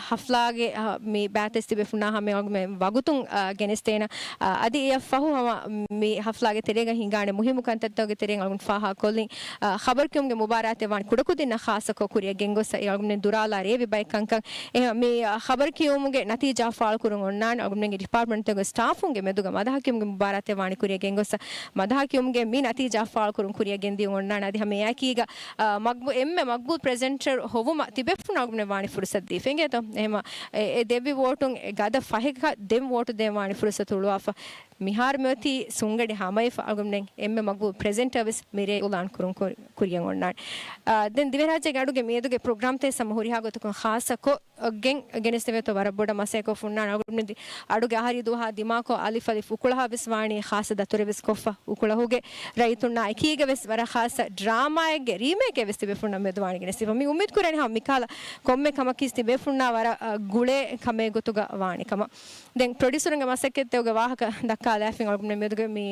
ހަފްލާގެ، އާ، މި ބައިތި ތިބޭފުޅުންނާ ހަމަ އަޅުގަނޑުމެން ވަގުތުން، އާ، ގެނެސްދޭނަ. އާ، އަދި އެއަށް ފަހު ހަމަ މި ހަފްލާގެ ތެރޭގަ ހިނގާނެ މުހިއްމު ކަންތައްތަކުގެ ތެރެއިން އަޅުގަނޑު ފާހަގަކޮށްލިން، އާ، ޚަބަރު ކިޔުމުގެ މުބާރާތެއް ވާނީ ކުޑަކުދިންނަށް ޚާއްޞަކޮށް ކުރިއަށް ގެންގޮސް، އަޅުގަނޑުމެން ދުރާލާ ރޭވި ބައެއް ކަންކަން. އެހެން މި، އާ، ޚަބަރު ކިޔުމުގެ ނަތީޖާ ފާޅުކުރުން އޮންނާނެ. އަޅުގަނޑުމެންގެ ޑިޕާޓްމަންޓްތަކުގެ ސްޓާފުންގެ މެދުގަ މަދަހަ ކިޔުމުގެ މުބާރާތެއް ވާނީ ކުރިއަށް ގެންގޮސް، މަދަހަ ކިޔުމުގެ މި ނަތީޖާ ފާޅުކުރުން ކުރިއަށް ގެންދިޔުން އޮންނާނެ. އަދި ހަމަ އެއާއެކީގަ، އާ، މަގްބޫ-، އެންމެ މަގްބޫލް ޕްރެޒެންޓަރު ހޮވުމަށް ތިބޭފުޅުން އަޅުގަނޑުމެން ވާނީ ފުރުސަތު ދީފަ އިނގޭތޯ؟ އެހެމަ އެ، އެ ދެއްވި ވޯޓުން ގަދަ ފަހެއްގަ ދެން ވޯޓު ދޭން ވާނީ ފުރުސަތު ހުޅުވާފަ. މިހާރު މިއޮތީ ސުންގަޑި ހަމަވެފަ. އަޅުގަނޑުމެން އެންމެ މަގު ޕްރެޒެންޓަރ ވެސް މިރޭ އިއުލާން ކުރުން ކުރި-، ކުރިއަށް އޮންނާނެ. އާ، ދެން ދިވެހިރާއްޖޭގެ އަޑުގެ މިއަދުގެ ޕްރޮގްރާމްތައް ހަމަ ހުރިހާ ގޮތަކުން ޚާއްޞަކޮށް، އަ، ގެން ގެނެސްދެވޭތޯ ވަރަށް ބޮޑަށް މަސައްކަތް ކޮށްފަ ހުންނާނެ. އަޅުގަނޑުމެން ދި-، އަޑުގެ އަހަރީ ދުވަހާ ދިމާކޮށް އަލިފް އަލިފް އުކުޅަހާ ވެސް ވާނީ ޚާއްޞަ ދަތުރެއް ވެސް ކޮށްފަ އުކުޅަހުގެ ރައްޔިތުންނާ އެކީގަ ވެސް ވަރަށް ޚާއްޞަ ޑްރާމާއެއްގެ ރީމޭކެއް ވެސް ތިބޭފުޅުންނާ މެދު ވާނީ ގެނެސްދީފަ. މި އުއްމީދު ކުރަނީ ހަމަ މިކަހަލަ ކޮންމެ ކަމަކީ ތިބޭފުޅުންނާ ވަރަށް، އަ، ގުޅޭ ކަމެއް ގޮތުގަ ވާނެ ކަމަށް. ދެން ޕްރޮޑިއުސަރުންގެ މަސައްކަތްތަކުގެ ވާހަކަ ދައްކާލާފިން އަޅުގަނޑުމެން މެދުގެ މި،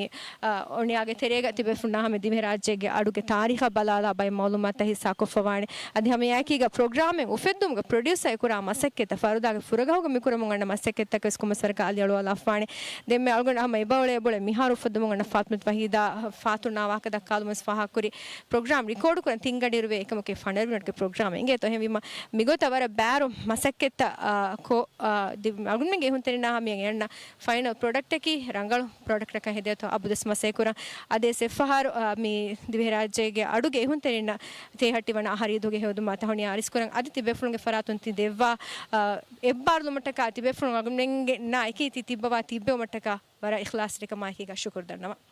އަ، އޮނިޔާގެ ތެރޭގަ ތިބޭފުޅުންނާ ހަމަ ދިވެހިރާއްޖޭގެ އަޑުގެ ތާރީޚަށް ބަލާލާ ބައެއް މައުލޫމާތުތައް ހިއްސާކޮށްފަ ވާނެ. އަދި ހަމަ އެއާއެކީގަ ޕްރޮގްރާމެއް އުފެއްދުމުގެ ޕްރޮޑިއުސަރ އެކުރާ މަސައްކަތްތައް ފަރުދާގެ ފުރަގަހުގަ މިކުރަމުން އަންނަ މަސައްކަތްތަކަށް ވެސް ކޮންމެސް ވަރަކަށް އަލިއަޅުވާލާފާނެ. ދެންމެ އަޅުގަނޑު ހަމަ އެބައުޅޭ އެބައުޅޭ މިހާރު އުފެއްދުމުން އަންނަ ފާތުމަތު ވަހީދާ ފާތުންނާ ވާހަކަ ދައްކާލުމަށް ފާހަގަކުރި ޕްރޮގްރާމް ރިކޯޑު ކުރަން ތިން ގަޑިއިރުވެ އެކަމަކީ ފަނަރަ މިނެޓްގެ ޕްރޮގްރާމެއް އިނގޭތޯ. އެހެންވީމަ މިގޮތަށް ވަރަށް ބާރު މަސައްކަތްތައް، އާ، ކޮށް، އާ، ދި-، އަޅުގަނޑުމެންގެ އެހުންތެރިންނާ ހަމަޔަށް އެންނަ ފައިނަލް ޕްރޮޑަކްޓަކީ ރަނގަޅު ޕްރޮޑަކްޓަކަށް ހެދޭތޯ އަބަދުވެސް މަސައްކަތް ކުރަން. އަދިވެސް އެއްފަހަރު، އާ، މި ދިވެހިރާއްޖޭގެ އަޑުގެ އެހުންތެރިންނަށް ތޭ ހައްޓިވަނަ އަހަރީ ދުވަހުގެ ހެޔޮ ދުމާ ތަހުނިޔާ އަރިސްކުރަން. އަދި ތިބޭފުޅުންގެ ފަރާތުން ތި ދެއްވާ، އާ، އެއްބާރުލުމަށްޓަކާ ތިބޭފުޅުން އަޅުގަނޑުމެންގެ ނާ އެކީ ތި ތިއްބަވާ ތިއްބެވުމަށްޓަކާ ވަރަށް އިޚްލާޞްތެރިކަމާއެކީގަ ޝުކުރު ދަންނަވަން.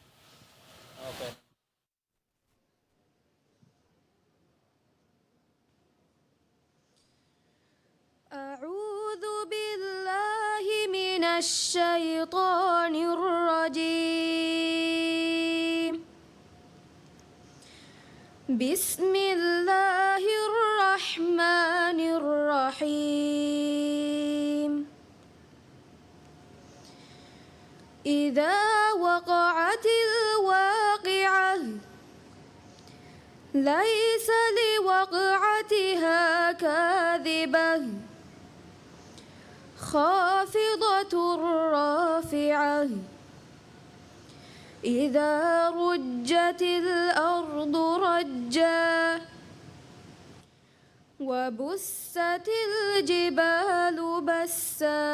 أعوذ بالله من الشيطان الرجيم. بسم الله الرحمن الرحيم. إذا وقعت الواقعة. ليس لوقعتها كاذبة. خافضة رافعة. إذا رجت الأرض رجا. وبست الجبال بسا.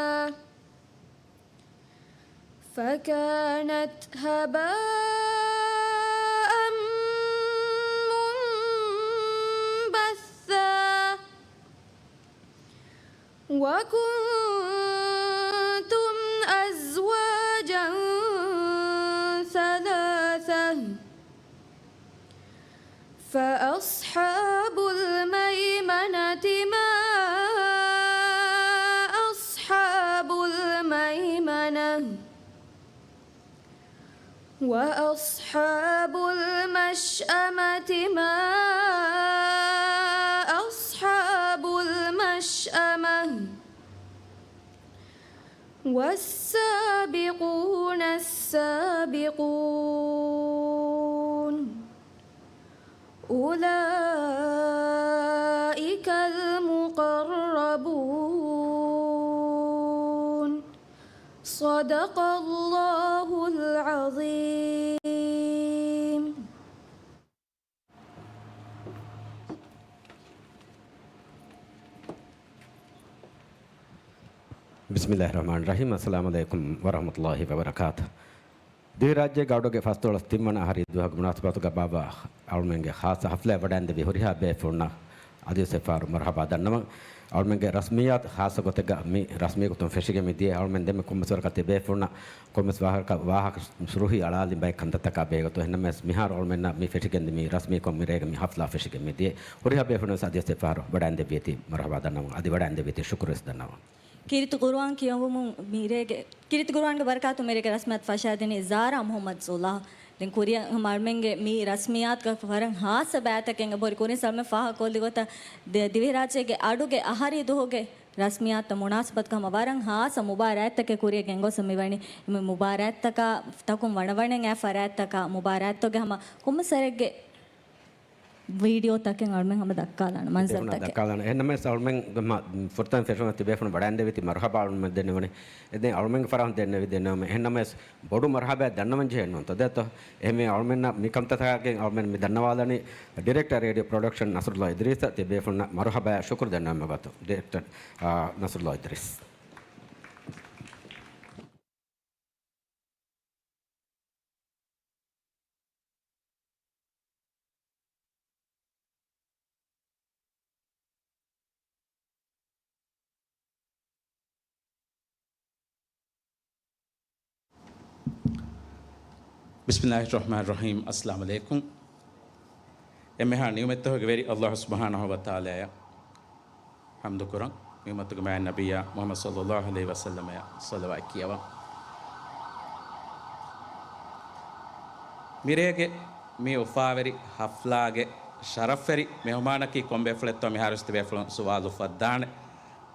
فكانت هباء منبثا. وكنتم أزواجا ثلاثة. فأصحاب الميمنة ما أصحاب الميمنة. وأصحاب المشأمة ما أصحاب المشأمة. والسابقون السابقون. أولئك المقربون. صدق الله العظيم. بسم الله الرحمن الرحيم. السلام عليكم ورحمة الله وبركاته. ދިވެހިރާއްޖޭގެ އަޑުގެ ފަސްދޮޅަސް ތިންވަނަ އަހަރީ ދުވަހުގެ މުނާސަބަތުގަ ބާއްވާ އަޅުމެންގެ ޚާއްޞަ ހަފްލާއަށް ވަޑައިންދެވި ހުރިހާ ބޭފުޅުންނަށް އަދިވެސް އެއްފަހަރު މަރުޙަބާ ދަންނަވަން. އަޅުމެންގެ ރަސްމިއްޔާތު ޚާއްޞަ ގޮތެއްގަ މި ރަސްމީ ގޮތުން ފެށިގެން މި ދިޔަ އަޅުމެން ދެންމެ ކޮންމެސް ވަރަކަށް ތިބޭފުޅުންނަށް ކޮންމެސް ވާހަކަ، ވާހަކަ ސުރުހީ އަޅާލި ބައެއް ކަންތައްތަކާ ބެހޭގޮތުން. އެހެންނަމަވެސް މިހާރު އަޅުމެންނަށް މި ފެށިގެން މި ރަސްމީކޮށް މިރޭގެ މި ޙަފްލާ ފެށިގެން މި ދިޔަ. ހުރިހާ ބޭފުޅުންވެސް އަދިވެސް އެއްފަހަރު ވަޑައިންދެއްވީތީ މަރުޙަބާ ދަންނަވަން. އަދި ވަޑައިންދެއްވީތީ ޝުކުރުވެސް ދަންނަވަން. ކީރިތި ޤުރުއާން ކިޔަވުމުން މިރޭގެ، ކީރިތި ޤުރުއާންގެ ބަރަކާތުން މިރޭގެ ރަސްމިއްޔާތު ފަށާދިނީ ޒާރާ މުޙައްމަދު ޞަލާޙް. ދެން ކުރިއަށް ހަމަ އަޅުމެންގެ މި ރަސްމިއްޔާތުގަ ވަރަށް ޚާއްޞަ ބައިތަކެއް އެބަހުރި. ކުރިން އަޅުމެން ފާހަގަކޮށްލި ގޮތަށް ދި-، ދިވެހިރާއްޖޭގެ އަޑުގެ އަހަރީ ދުވަހުގެ ރަސްމިއްޔާތުތައް މުނާސަބަތުގަ ހަމަ ވަރަށް ޚާއްޞަ މުބާރާތްތަކެއް ކުރިއަށް ގެންގޮސް މިވަނީ. މި މުބާރާތްތަކާ ތަކުން ވަނަވަނައިން އައި ފަރާތްތަކާ، މުބާރާތްތަކުގެ ހަމަ ކޮންމެސް ވަރެއްގެ ވީޑިއޯތަކެއް އަޅުމެން ހަމަ ދައްކާލާނަން، ތިބޭފުޅުންނަށް މަންޒަރުތަކެއް ދައްކާލާނަން. އެހެންނަމަވެސް އަޅުމެން މަ-، ފުރަތަމަ ފެށުމަށް ތިބޭފުޅުން ވަޑައިންދެވީތީ މަރުޙަބާ އަޅުމެން ދެންނެވުނީ. އެ ދެން އަޅުމެންގެ ފަރާހުން ދެންނެވި ދެންނެވުމެއް. އެހެންނަމަވެސް ބޮޑު މަރުޙަބާއެއް ދަންނަވަން ޖެހޭ ނޫންތޯ ދެއްތޯ؟ އެހެންވެ އަޅުމެންނަށް މި ކަންތައްތަކާގެން އަޅުމެން މި ދަންނަވާލަނީ ޑިރެކްޓަރ ރޭޑިއޯ ޕްރޮޑަކްޝަން ނަޞްރުﷲ އިދްރީސަށް ތިބޭފުޅުންނަށް މަރުޙަބާ ޝުކުރު ދަންނަވުމެއް ގޮތުން. ޑިރެކްޓަރ، އާ، ނަޞްރުﷲ އިދްރީސް. ބިސްމިﷲ ރަޙްމާން ރަޙީމް. އައްސަލާމު ޢަލައިކުމް. އެންމެހާ ނިޢުމަތްތަކުގެ ވެރި ﷲ ސުބްޙާނަހޫ ވަތަޢާލާއަށް ޙަމްދު ކުރަން، މި އުއްމަތުގެ މާތް ނަބިއްޔާ މުޙައްމަދު ޞައްލަﷲ ޢަލައިހި ވަސައްލަމައަށް ޞަލަވާތް ކިޔަވަން. މިރޭގެ މި އުފާވެރި ޙަފްލާގެ ޝަރަފްވެރި މެހުމާނަކީ ކޮންބޭފުޅެއްތޯ މިހާރުވެސް ތިބޭފުޅުން ސުވާލު އުފައްދާނެ.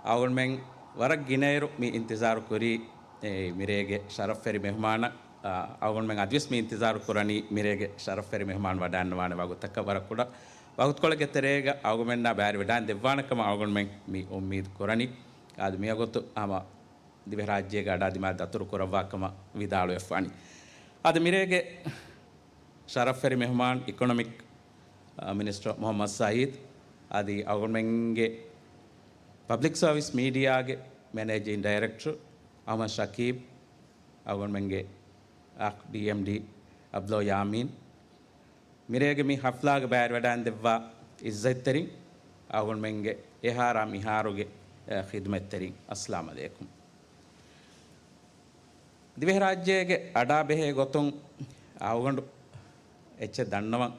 އަޅުގަނޑުމެން ވަރަށް ގިނައިރު މި އިންތިޒާރު ކުރީ، އެ، މިރޭގެ ޝަރަފްވެރި މެހުމާނަށް. އާ، އަޅުގަނޑުމެން އަދިވެސް މި އިންތިޒާރު ކުރަނީ މިރޭގެ ޝަރަފްވެރި މެހުމާން ވަޑައިންނަވާނެ ވަގުތަކަށް. ވަރަށް ކުޑަ ވަގުތުކޮޅެއްގެ ތެރޭގަ އަޅުގަނޑުމެންނާ ބައިވެރިވެޑާން ދެއްވާނެ ކަމަށް އަޅުގަނޑުމެން މި އުއްމީދު ކުރަނީ. އާދެ، މިވަގުތު ހަމަ ދިވެހިރާއްޖޭގެ އަޑާ ދިމާ ދަތުރު ކުރައްވާ ކަމަށް ވިދާޅުވެފާނީ. އާދެ، މިރޭގެ ޝަރަފްވެރި މެހުމާން އިކޮނޮމިކް، އާ، މިނިސްޓަރ މުޙައްމަދު ސަޢީދު، އަދި އަޅުގަނޑުމެންގެ ޕަބްލިކް ސަރވިސް މީޑިއާގެ މެނޭޖިން ޑައިރެކްޓަރު އަޙްމަދު ޝަކީބް، އަޅުގަނޑުމެންގެ އާކް ޑީއެމްޑީ އަބްދުﷲ ޔާމީން، މިރޭގެ މި ޙަފްލާގެ ބައިވެރިވެޑާން ދެއްވާ ޢިއްޒަތްތެރިން، އަޅުގަނޑުމެންގެ އެހާރާ މިހާރުގެ، އެ، ޚިދުމަތްތެރިން، އައްސަލާމު ޢަލައިކުމް. ދިވެހިރާއްޖޭގެ އަޑާ ބެހޭ ގޮތުން އަޅުގަނޑު އެއްޗެއް ދަންނަވަން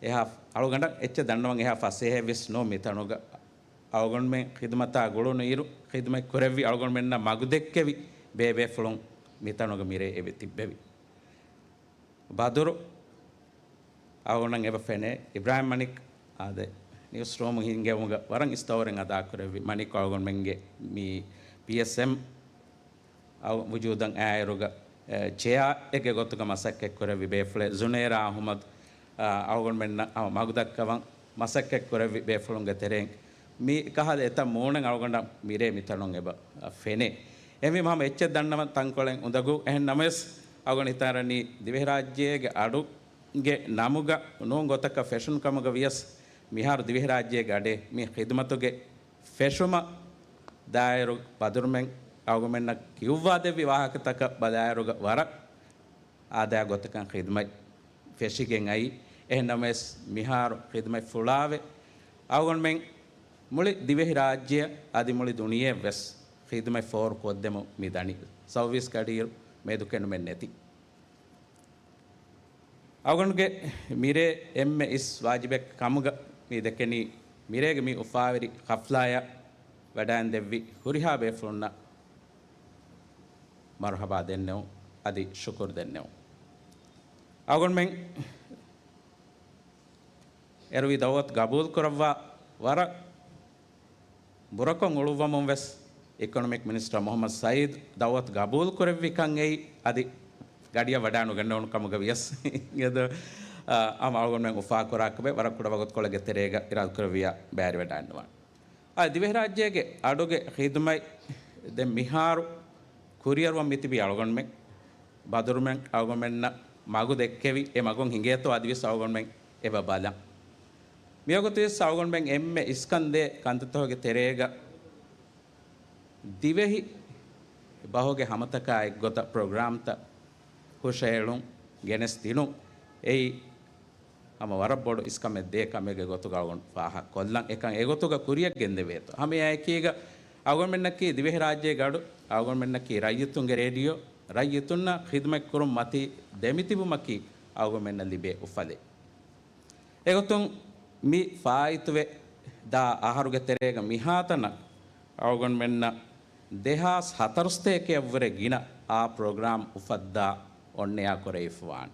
އެހާ، އަޅުގަނޑަށް އެއްޗެއް ދަންނަވަން އެހާ ފަސޭހައެއް ވެސް ނޫން މިތަނުގަ. އަޅުގަނޑުމެން ޚިދުމަތާ ގުޅުނު އިރު، ޚިދުމަތް ކުރެއްވި އަޅުގަނޑުމެންނަށް މަގު ދެއްކެވި ބޭބޭފުޅުން މިތަނުގަ މިރޭ އެބަ ތިއްބެވި. ބަދުރު އަޅުގަނޑަށް އެބަ ފެނޭ. އިބްރާހިމް މަނިކް އާދެ، ނިއުސްރޫމު ހިންގެވުމުގަ ވަރަށް އިސްތަށިވެރިން އަދާކުރެއްވި. މަނިކް އަޅުގަނޑުމެންގެ މި ޕީއެސްއެމް އަޅު ވުޖޫދަށް އާއިރުގަ، އެ، ޗެއާއެއްގެ ގޮތުގަ މަސައްކަތްކުރެއްވި ބޭފުޅެއް. ޒުނޭރާ އަޙްމަދު، އަ، އަޅުގަނޑުމެންނަށް ހަމަ މަގުދައްކަވަން މަސައްކަތްކުރެއްވި ބޭފުޅުންގެ ތެރެއިން މި ކަހަލަ އެތައް މޫނެއް އަޅުގަނޑަށް މިރޭ މިތަނުން އެބަ، އަ، ފެނޭ. އެހެންވީމަ ހަމަ އެއްޗެއް ދަންނަވަން ތަންކޮޅެއް އުނދަގޫ. އެހެން ނަމަވެސް އަޅުގަނޑު ހިތަށް އަރަނީ ދިވެހިރާއްޖޭގެ އަޑު ގެ ނަމުގަ ނޫން ގޮތަކަށް ފެށުނު ކަމުގަ ވިޔަސް، މިހާރު ދިވެހިރާއްޖޭގެ އަޑެއް މި ޚިދުމަތުގެ ފެށުމަށް ދާއިރު ބަދުރުމެން އަޅުގަނޑުމެންނަށް ކިޔުއްވާދެއްވި ވާހަކަތަކަށް ބަލާއިރުގަ ވަރަށް އާދަޔާ ގޮތަކަށް ޚިދުމަތް ފެށިގެން އައީ. އެހެން ނަމަވެސް، މިހާރު ޚިދުމަތް ފުޅާވެ، އަޅުގަނޑުމެން މުޅި ދިވެހިރާއްޖެއަށް އަދި މުޅި ދުނިޔެއަށް ވެސް ޚިދުމަތް ފޯރު ކޮށްދެމުން މި ދަނީ. ސައުވީސް ގަޑިއިރު މެދުކެނޑުމެއް ނެތި. އަޅުގަނޑުގެ މިރޭ އެންމެ އިސް ވާޖިބެއް ކަމުގަ މި ދެކެނީ، މިރޭގެ މި އުފާވެރި ޙަފްލާއަށް ވަޑައިންދެއްވި ހުރިހާ ބޭފުޅުންނަށް މަރުޙަބާ ދެންނެވުން، އަދި ޝުކުރު ދެންނެވުން. އަޅުގަނޑުމެން އެރުވި ދަޢުވަތު ގަބޫލު ކުރައްވާ ވަރަށް ބުރަކޮށް އުޅުއްވަމުން ވެސް، އިކޮނޮމިކް މިނިސްޓަރ މުޙައްމަދު ސަޢީދު ދަޢުވަތު ގަބޫލު ކުރެއްވި ކަން އެއީ، އަދި ގަޑިއަށް ވަޑާނުގަންނަވަނު ކަމުގަ ވިޔަސް، އެދު، އާ، ހަމަ އަޅުގަނޑުމެން އުފާކުރާކަމެއް ވަރަށް ކުޑަ ވަގުތުކޮޅެއްގެ ތެރޭގަ އިރާދަކުރެއްވިޔާ ބައިވެރިވެޑާންނަވާނެ. އާ، ދިވެހިރާއްޖޭގެ އަޑުގެ ޚިދުމަތް ދެން މިހާރު ކުރިއަރުވަން މިތިބީ އަޅުގަނޑުމެން، ބަދުރުމެން އަޅުގަނޑުމެންނަށް މަގު ދެއްކެވި، އެ މަގުން ހިނގޭތޯ އަދިވެސް އަޅުގަނޑުމެން އެބަ ބަލަން. މިވަގުތުވެސް އަޅުގަނޑުމެން އެންމެ އިސްކަންދޭ ކަންތައްތަކުގެ ތެރޭގަ ދިވެހި ބަހުގެ ހަމަތަކާ އެއްގޮތަށް ޕްރޮގްރާމްތައް ހުށައެޅުން، ގެނެސްދިނުން. އެއީ ހަމަ ވަރަށް ބޮޑު އިސްކަމެއް ދޭ ކަމެއްގެ ގޮތުގަ އަޅުގަނޑު ފާހަގަކޮށްލަން އެކަން އެގޮތުގަ ކުރިޔަށް ގެންދެވޭތޯ. ހަމަ އެއާއެކީގަ އަޅުގަނޑުމެންނަކީ ދިވެހިރާއްޖޭގެ އަޑު، އަޅުގަނޑުމެންނަކީ ރައްޔިތުންގެ ރޭޑިއޯ، ރައްޔިތުންނަށް ޚިދުމަތްކުރުން މަތީ ދެމިތިބުމަކީ އަޅުގަނޑުމެންނަށް ލިބޭ އުފަލެއް. އެގޮތުން މި ފާއިތުވެ ދާ އަހަރުގެ ތެރޭގަ މިހާތަނަށް އަޅުގަނޑުމެންނަށް ދެހާސް ހަތަރުސަތޭކައަށްވުރެ ގިނަ އާ ޕްރޮގްރާމް އުފައްދާ އޮންނަޔާ ކުރެވިފަވާނެ.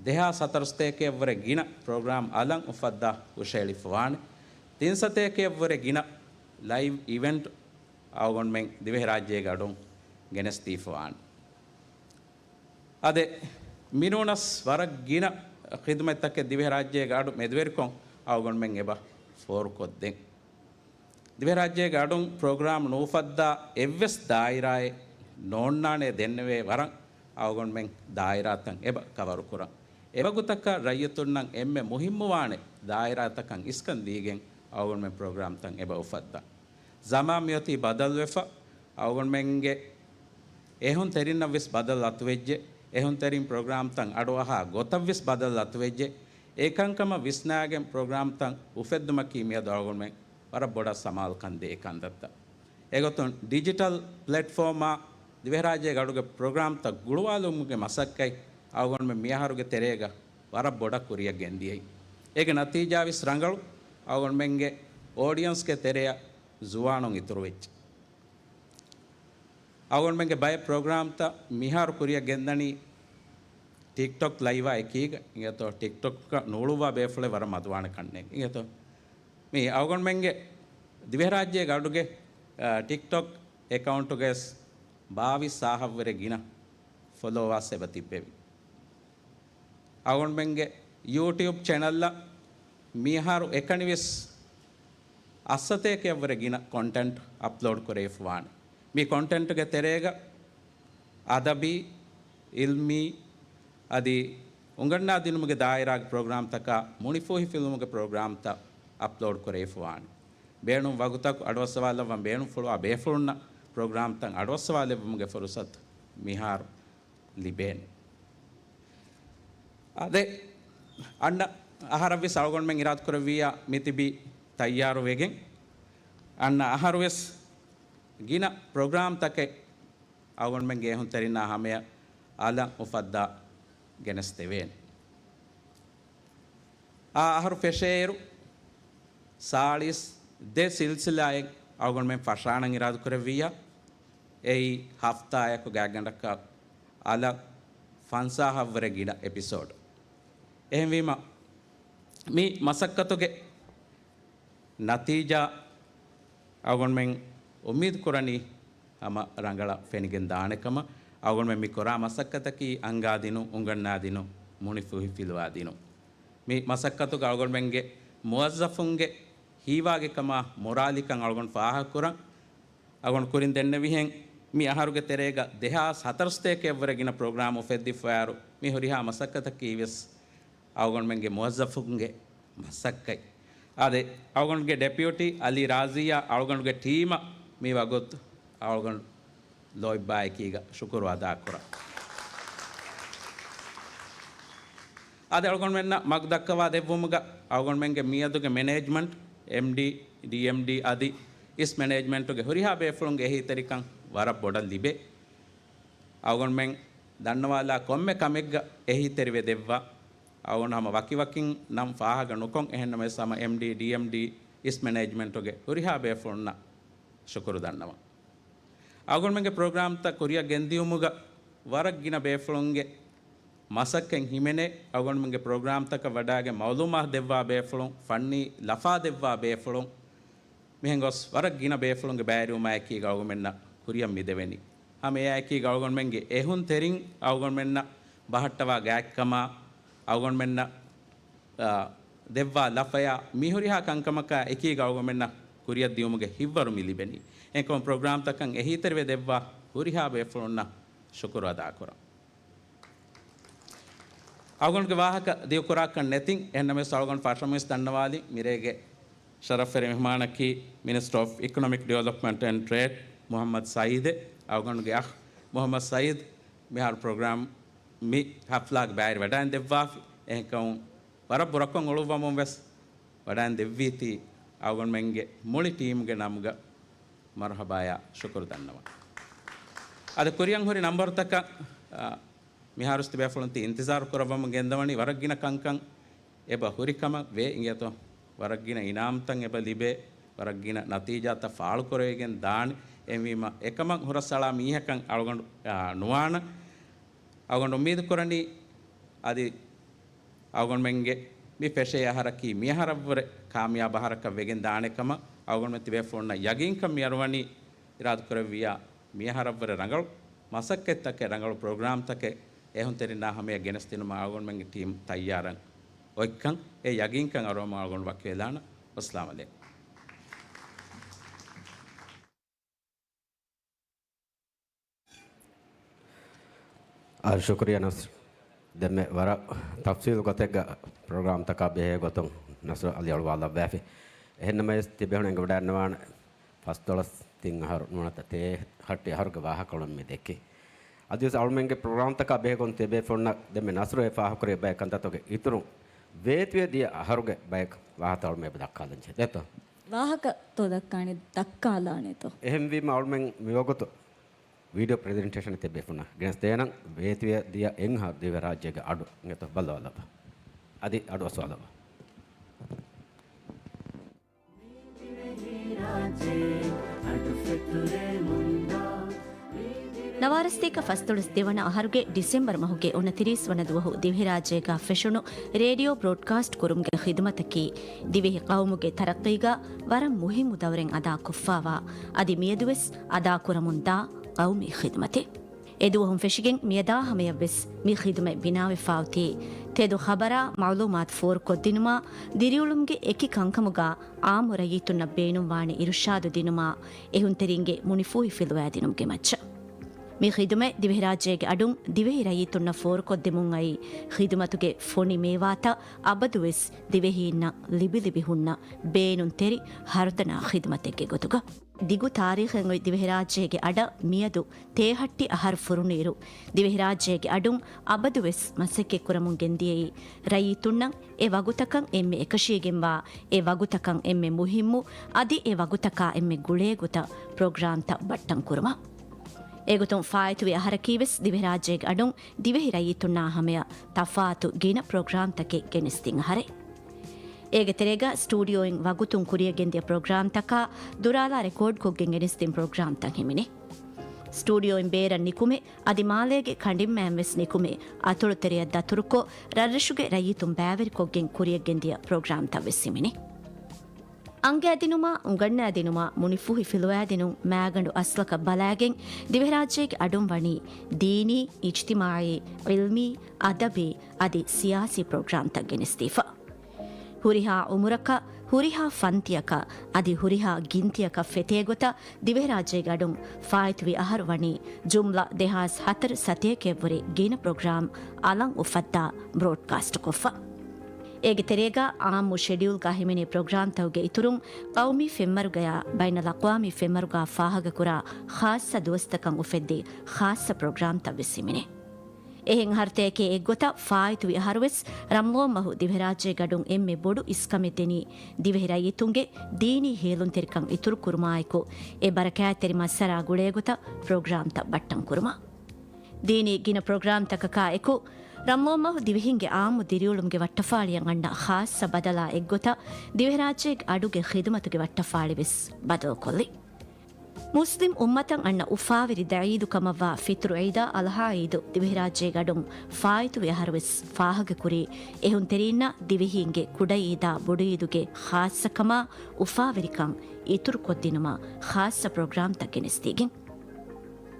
ދެހާސް ހަތަރުސަތޭކައަށްވުރެ ގިނަ ޕްރޮގްރާމް އަލަށް އުފައްދާ ހުށައެޅިފަވާނެ. ތިންސަތޭކައަށްވުރެ ގިނަ ލައިވް އިވެންޓް އަޅުގަނޑުމެން ދިވެހިރާއްޖޭގެ އަޑުން ގެނެސްދީފަވާނެ. އާދެ، މިނޫނަސް ވަރަށް ގިނަ ޚިދުމަތްތަކެއް ދިވެހިރާއްޖޭގެ އަޑު މެދުވެރިކޮށް އަޅުގަނޑުމެން އެބަ ފޯރުކޮށްދޭން. ދިވެހިރާއްޖޭގެ އަޑުން ޕްރޮގްރާމް ނުއުފައްދާ އެއްވެސް ދާއިރާއެއް ނޯންނާނޭ ދެންނެވޭ ވަރަށް އަޅުގަނޑުމެން ދާއިރާތައް އެބަ ކަވަރުކުރަން. އެވަގުތަކަށް ރައްޔިތުންނަށް އެންމެ މުހިއްމުވާނެ ދާއިރާތަކަށް އިސްކަން ދީގެން އަޅުގަނޑުމެން ޕްރޮގްރާމްތައް އެބަ އުފައްދަން. ޒަމާން މިއޮތީ ބަދަލުވެފަ، އަޅުގަނޑުމެންގެ އެހުންތެރިންނަށްވެސް ބަދަލު އަތުވެއްޖެ، އެހުންތެރިން ޕްރޮގްރާމްތައް އަޑުއަހާ ގޮތަށްވެސް ބަދަލު އަތުވެއްޖެ. އެކަންކަމަށް ވިސްނާގެން ޕްރޮގްރާމްތައް އުފެއްދުމަކީ މިއަދު އަޅުގަނޑުމެން ވަރަށް ބޮޑަށް ސަމާލުކަން ދޭ ކަންތައްތައް. އެގޮތުން ޑިޖިޓަލް ޕްލެޓްފޯމާ ދިވެހިރާއްޖޭގެ އަޑުގެ ޕްރޮގްރާމްތައް ގުޅުވާލުމުގެ މަސައްކަތް އަޅުގަނޑުމެން މިއަހަރުގެ ތެރޭގަ ވަރަށް ބޮޑަށް ކުރިޔަށް ގެންދިޔައީ. އޭގެ ނަތީޖާވެސް ރަނގަޅު. އަޅުގަނޑުމެންގެ އޯޑިއަންސްގެ ތެރެއަށް ޒުވާނުން އިތުރުވެއްޖެ. އަޅުގަނޑުމެންގެ ބައެއް ޕްރޮގްރާމްތައް މިހާރު ކުރިޔަށް ގެންދަނީ ޓިކްޓޮކް ލައިވާ އެކީގަ އިނގޭތޯ، ޓިކްޓޮކް ނޫޅުއްވާ ބޭފުޅެއް ވަރަށް މަދުވާނެ ކަންނޭނގެ އިނގޭތޯ. މި އަޅުގަނޑުމެންގެ ދިވެހިރާއްޖޭގެ އަޑުގެ، އާ، ޓިކްޓޮކް އެކައުންޓުގައި ބާވީސް ސާހަށްވުރެ ގިނަ ފޮލޯވާސް އެބަ ތިއްބެވި. އަޅުގަނޑުމެންގެ ޔޫޓިއުބް ޗެނަލްއަށް މިއަހަރު އެކަނިވެސް އަށްސަތޭކައަށްވުރެ ގިނަ ކޮންޓެންޓް އަޕްލޯޑް ކުރެވިފަވާނެ. މި ކޮންޓެންޓްގެ ތެރޭގަ އަދަބީ، އިލްމީ، އަދި އުނގަންނާދިނުމުގެ ދާއިރާގެ ޕްރޮގްރާމްތަކާ މުނިފޫހިފިލުމުގެ ޕްރޮގްރާމްތައް އަޕްލޯޑް ކުރެވިފަވާނެ. ބޭނުން ވަގުތަކު އަޑުއައްސަވާލައްވަން ބޭނުންފުޅުވާ ބޭފުޅުންނަށް ޕްރޮގްރާމްތައް އަޑުއައްސަވާލެއްވުމުގެ ފުރުސަތު މިހާރު ލިބޭނެ. އާދެ، އަންނަ އަހަރަށްވެސް އަޅުގަނޑުމެން އިރާދަކުރެއްވިއްޔާ މިތިބީ ތައްޔާރުވެގެން، އަންނަ އަހަރުވެސް ގިނަ ޕްރޮގްރާމްތަކެއް އަޅުގަނޑުމެންގެ އެހުންތެރިންނާ ހަމަޔަށް އަލަށް އުފައްދާ ގެނެސްދެވޭނެ. އާ އަހަރު ފެށޭއިރު، ސާޅީސް ދެ ސިލްސިލާއެއް އަޅުގަނޑުމެން ފަށާނަން އިރާދަކުރެއްވިއްޔާ، އެއީ ހަފްތާއަކު ގާތްގަނޑަކަށް އަލަށް ފަންސާހަށްވުރެ ގިނަ އެޕިސޯޑް. އެހެންވީމަ، މި މަސައްކަތުގެ ނަތީޖާ އަޅުގަނޑުމެން އުއްމީދު ކުރަނީ ހަމަ ރަނގަޅަށް ފެނިގެން ދާނެ ކަމަށް. އަޅުގަނޑުމެން މި ކުރާ މަސައްކަތަކީ އަންގާދިނުން، އުނގަންނާދިނުން، މުނިފޫހިފިލުވާދިނުން. މި މަސައްކަތުގަ އަޅުގަނޑުމެންގެ މުވައްޒަފުންގެ ހީވާގިކަމާ މުރާލިކަން އަޅުގަނޑު ފާހަގަކުރަން. އަޅުގަނޑު ކުރިން ދެންނެވިހެން، މި އަހަރުގެ ތެރޭގަ ދެހާސް ހަތަރުސަތޭކައަށްވުރެ ގިނަ ޕްރޮގްރާމް އުފެއްދިފައިއިރު، މި ހުރިހާ މަސައްކަތަކީވެސް އަޅުގަނޑުމެންގެ މުވައްޒަފުންގެ މަސައްކަތް. އާދެ، އަޅުގަނޑުގެ ޑެޕިއުޓީ އަލީ ރާޒީއާ އަޅުގަނޑުގެ ޓީމަށް މި ވަގުތު އަޅުގަނޑު ލޯތްބާއެކީގަ ޝުކުރު އަދާކުރަން. އަދި އަޅުގަނޑުމެންނަށް މަގު ދައްކަވާ ދެއްވުމުގަ އަޅުގަނޑުމެންގެ މިއަދުގެ މެނޭޖްމަންޓް، އެމްޑީ، ޑީއެމްޑީ އަދި އިސް މެނޭޖްމަންޓުގެ ހުރިހާ ބޭފުޅުންގެ އެހީތެރިކަން ވަރަށް ބޮޑަށް ލިބޭ. އަޅުގަނޑުމެން ދަންނަވާލާ ކޮންމެ ކަމެއްގަ އެހީތެރިވެ ދެއްވާ. އަޅުގަނޑު ހަމަ ވަކިވަކިން ނަން ފާހަގަ ނުކޮށް، އެހެންނަމަވެސް ހަމަ އެމްޑީ، ޑީއެމްޑީ، އިސް މެނޭޖްމަންޓުގެ ހުރިހާ ބޭފުޅުންނަށް ޝުކުރު ދަންނަވަން. އަޅުގަނޑުމެންގެ ޕްރޮގްރާމްތައް ކުރިއަށް ގެންދިޔުމުގަ ވަރަށް ގިނަ ބޭފުޅުންގެ މަސައްކަތް ހިމެނޭ. އަޅުގަނޑުމެންގެ ޕްރޮގްރާމްތަކަށް ވަޑާގެން މައުލޫމާތު ދެއްވާ ބޭފުޅުން، ފަންނީ ލަފާ ދެއްވާ ބޭފުޅުން، މިހެން ގޮސް ވަރަށް ގިނަ ބޭފުޅުންގެ ބައިވެރިވުމާއެކީގަ އަޅުގަނޑުމެންނަށް ކުރިއަށް މިދެވެނީ. ހަމަ އެއާއެކީގަ އަޅުގަނޑުމެންގެ އެހުންތެރިން އަޅުގަނޑުމެންނަށް ބަހައްޓަވާ ގާތްކަމާ، އަޅުގަނޑުމެންނަށް، އާ، ދެއްވާ ލަފަޔާ، މި ހުރިހާ ކަންކަމަކާ އެކީގަ އަޅުގަނޑުމެންނަށް ކުރިއަށް ދިޔުމުގެ ހިތްވަރު މި ލިބެނީ. އެހެންކަމުން ޕްރޮގްރާމްތަކަށް އެހީތެރިވެ ދެއްވާ ހުރިހާ ބޭފުޅުންނަށް ޝުކުރު އަދާކުރަން. އަޅުގަނޑުގެ ވާހަކަ ދިގުކުރާކަށް ނެތިން، އެހެންނަމަވެސް އަޅުގަނޑު ފަށަމުވެސް ދަންނަވާލި، މިރޭގެ ޝަރަފްވެރި މެހްމާނަކީ މިނިސްޓަރ އޮފް އިކޮނޮމިކް ޑިވެލޮޕްމަންޓް އެންޑް ޓްރޭޑް މުހައްމަދު ސައީދެއް. އަޅުގަނޑުގެ އަޚް މުހައްމަދު ސައީދް މިހާރު ޕްރޮގްރާމް މި ހަފްލާގެ ބައިވެރިވެވަޑައިން ދެއްވާފި. އެހެންކަމުން ވަރަށް ބުރަކޮށް އުޅުއްވަމުން ވެސް ވަޑައިން ދެއްވީތީ އަޅުގަނޑުމެންގެ މުޅި ޓީމްގެ ނަމުގަ މަރުހަބާޔާ ޝުކުރު ދަންނަވަން. އަދި ކުރިއަށް ހުރި ނަންބަރުތަކަށް، އާ، މިހާރުސް ތިބޭފުޅުން ތި އިންތިޒާރު ކުރައްވަމުން ގެންދަވަނީ ވަރަށް ގިނަ ކަންކަން އެބަ ހުރި ކަމަށް ވޭ އިނގޭތޯ. ވަރަށް ގިނަ އިނާމްތައް އެބަ ލިބޭ، ވަރަށް ގިނަ ނަތީޖާތައް ފާޅުކުރެވިގެން ދާނެ. އެހެންވީމަ އެކަމަށް ހުރަސްއަޅާ މީހަކަށް އަޅުގަނޑު، އާ، ނުވާނަ. އަޅުގަނޑު އުއްމީދު ކުރަނީ އަދި އަޅުގަނޑުމެންގެ މި ފެށޭ އަހަރަކީ މިއަހަރަށްވުރެ ކާމިޔާބު އަހަރަކަށް ވެގެން ދާނެ ކަމަށް އަޅުގަނޑުމެން ތިބޭފުޅުންނަށް ޔަގީންކަން މި އަރުވަނީ އިރާދަކުރެއްވިއްޔާ މިއަހަރަށްވުރެ ރަނގަޅު މަސައްކަތްތަކެއް، ރަނގަޅު ޕްރޮގްރާމްތަކެއް އެހުންތެރިންނާ ހަމަޔަށް ގެނެސްދިނުމަށް އަޅުގަނޑުމެންގެ ޓީމް ތައްޔާރަށް އޮތްކަން އެ ޔަގީންކަން އަރުވަމުން އަޅުގަނޑު ވަކިވެލާނަން. ވައްސަލާމް އަލައިކުމް. އާ، ޝުކުރިއްޔާ ނަސްރު. ދެންމެ ވަރަށް ތަފްސީލު ގޮތެއްގަ ޕްރޮގްރާމްތަކާ ބެހޭ ގޮތުން ނަސްރު އަލިއަޅުވާލައްވާފި. އެހެންނަމަވެސް ތިބޭފުޅުން އެނގިވަޑައިގަންނަވާނެ ފަސްދޮޅަސް ތިން އަހަރު ނުވަތަ ތޭހައްޓި އަހަރުގެ ވާހަކައަޅުން މި ދެއްކި. އަދިވެސް އަޅުމެންގެ ޕްރޮގްރާމްތަކާ ބެހޭގޮތުން ތިބޭފުޅުންނަށް ދެންމެ ނަސްރު އެ ފާހަގަކުރި ބައެއް ކަންތައްތަކުގެ އިތުރުން ވޭތުވެ ދިޔަ އަހަރުގެ ބައެއް ވާހަކައަޅުން އެބަ ދައްކާލަންޖެހޭ ދެއްތޯ؟ ވާހަކަތޯ ދައްކާނެ، ދައްކާލާނެތޯ؟ އެހެންވީމަ އަޅުމެން މިވަގުތު ވީޑިއޯ ޕްރެޒެންޓޭޝަނެއް ތިބޭފުޅުންނަށް ގެނެސްދޭނަން. ވޭތުވެ ދިޔަ އެއް އަހަރު ދިވެހިރާއްޖޭގެ އަޑު އިނގޭތޯ ބައްލަވާލައްވާ. އަދި އަޑު އައްސަވާލައްވާ. ނަވާރަސަތޭކަ ފަސްދޮޅަސް ދެވަނަ އަހަރުގެ ޑިސެމްބަރު މަހުގެ އުނަތިރީސް ވަނަ ދުވަހު ދިވެހިރާއްޖޭގަ ފެށުނު ރޭޑިއޯ ބްރޯޑްކާސްޓް ކުރުމުގެ ޚިދުމަތަކީ ދިވެހި ޤައުމުގެ ތަރައްޤީގަ ވަރަށް މުހިއްމު ދައުރެއް އަދާކޮށްފައިވާ، އަދި މިއަދުވެސް އަދާކުރަމުންދާ ޤައުމީ ޚިދުމަތެއް. އެދުވަހުން ފެށިގެން މިއަދާ ހަމަޔަށްވެސް މި ޚިދުމަތް ބިނާވެފައޮތީ، ތެދު ޚަބަރާ މަޢުލޫމާތު ފޯރުކޮށްދިނުމާ، ދިރިއުޅުމުގެ އެކި ކަންކަމުގާ ޢާއްމު ރައްޔިތުންނަށް ބޭނުންވާނެ އިރުޝާދު ދިނުމާ، އެހުންތެރިންގެ މުނިފޫހި ފިލުވައިދިނުމުގެ މައްޗަށް. މި ޚިދުމަތް ދިވެހިރާއްޖޭގެ އަޑުން ދިވެހި ރައްޔިތުންނަށް ފޯރުކޮށްދެމުން އައި، ޚިދުމަތުގެ ފޮނި މޭވާތައް އަބަދުވެސް ދިވެހީންނަށް ލިބިލިބި ހުންނަ ބޭނުންތެރި ހަރުދަނާ ޚިދުމަތެއްގެ ގޮތުގަ. ދިގު ތާރީޚެއް އޮތް ދިވެހިރާއްޖޭގެ އަޑަށް މިއަދު ތޭހައްޓި އަހަރު ފުރުނުއިރު، ދިވެހިރާއްޖޭގެ އަޑުން އަބަދުވެސް މަސައްކަތްކުރަމުން ގެންދިޔައީ، ރައްޔިތުންނަށް އެ ވަގުތަކަށް އެންމެ އެކަށީގެންވާ، އެ ވަގުތަކަށް އެންމެ މުހިއްމު، އަދި އެ ވަގުތަކާ އެންމެ ގުޅޭގޮތަށް ޕްރޮގްރާމްތައް ބައްޓަން ކުރުމަށް. އެގޮތުން ފާއިތުވި އަހަރަކީވެސް ދިވެހިރާއްޖޭގެ އަޑުން ދިވެހި ރައްޔިތުންނާ ހަމަޔަށް ތަފާތު ގިނަ ޕްރޮގްރާމްތަކެއް ގެނެސްދިން އަހަރެއް. އޭގެ ތެރޭގަ ސްޓޫޑިއޯއިން ވަގުތުން ކުރިޔަށް ގެންދިޔަ ޕްރޮގްރާމްތަކާ ދުރާލާ ރެކޯޑްކޮށްގެން ގެނެސްދިން ޕްރޮގްރާމްތައް ހިމެނޭ. ސްޓޫޑިއޯއިން ބޭރަށް ނިކުމެ، އަދި މާލޭގެ ކަނޑިންމައިން ވެސް ނިކުމެ، އަތޮޅުތެރެއަށް ދަތުރުކޮށް، ރަށްރަށުގެ ރައްޔިތުން ބައިވެރިކޮށްގެން ކުރިޔަށް ގެންދިޔަ ޕްރޮގްރާމްތައް ވެސް ހިމެނޭ. އަންގައިދިނުމާ، އުނގަންނައިދިނުމާ، މުނިފޫހި ފިލުވައިދިނުން މާގަނޑު އަސްލަކަށް ބަލައިގެން، ދިވެހިރާއްޖޭގެ އަޑުން ވަނީ ދީނީ، އިޖްތިމާޢީ، ޢިލްމީ، އަދަބީ، އަދި ސިޔާސީ ޕްރޮގްރާމްތައް ގެނެސްދީފަ. ހުރިހާ އުމުރަކަށް، ހުރިހާ ފަންތިއަކަށް، އަދި ހުރިހާ ގިންތިއަކަށް ފެތޭގޮތަށް ދިވެހިރާއްޖޭގެ އަޑުން ފާއިތުވި އަހަރު ވަނީ ޖުމްލަ ދެހާސް ހަތަރު ސަތޭކައެއްވުރެ ގިނަ ޕްރޮގްރާމް އަލަށް އުފައްދާ ބްރޯޑްކާސްޓްކޮށްފަ. އޭގެ ތެރޭގަ އާއްމު ޝެޑިއުލްގަ ހިމެނޭ ޕްރޮގްރާމްތަކުގެ އިތުރުން ޤައުމީ ފެންވަރުގަޔާ ބައިނަލްއަޤްވާމީ ފެންވަރުގަ ފާހަގަކުރާ ޚާއްޞަ ދުވަސްތަކަށް އުފެއްދޭ ޚާއްޞަ ޕްރޮގްރާމްތައް ވެސް ހިމެނޭ. އެހެން އަހަރުތަކެކޭ އެއްގޮތަށް ފާއިތުވި އަހަރުވެސް ރަމަޟާން މަހު ދިވެހިރާއްޖޭގެ އަޑުން އެންމެ ބޮޑު އިސްކަމެއް ދެނީ ދިވެހި ރައްޔިތުންގެ ދީނީ ހޭލުންތެރިކަން އިތުރު ކުރުމާއެކު، އެ ބަރަކާތްތެރި މައްސަރާ ގުޅޭގޮތަށް ޕްރޮގްރާމްތައް ބައްޓަން ކުރުމަށް. ދީނީ ގިނަ ޕްރޮގްރާމްތަކަކާ އެކު، ރަމަޟާން މަހު ދިވެހިންގެ އާއްމު ދިރިއުޅުމުގެ ވައްޓަފާޅިއަށް އަންނަ ޚާއްޞަ ބަދަލާ އެއްގޮތަށް ދިވެހިރާއްޖޭގެ އަޑުގެ ޚިދުމަތުގެ ވައްޓަފާޅި ވެސް ބަދަލުކޮށްލި. މުސްލިމް އުއްމަތަށް އަންނަ އުފާވެރި ދައީދު ކަމަށްވާ ފިޠުރު ޢީދާ އަޟްޙާ ޢީދު ދިވެހިރާއްޖޭގެ އަޑުން ފާއިތުވި އަހަރުވެސް ފާހަގަކުރީ، އެހުންތެރީންނަށް ދިވެހީންގެ ކުޑަ ޢީދާ ބޮޑު ޢީދުގެ ޚާއްޞަކަމާ އުފާވެރިކަން އިތުރުކޮށްދިނުމަށް ޚާއްޞަ ޕްރޮގްރާމްތައް ގެނެސްދީގެން.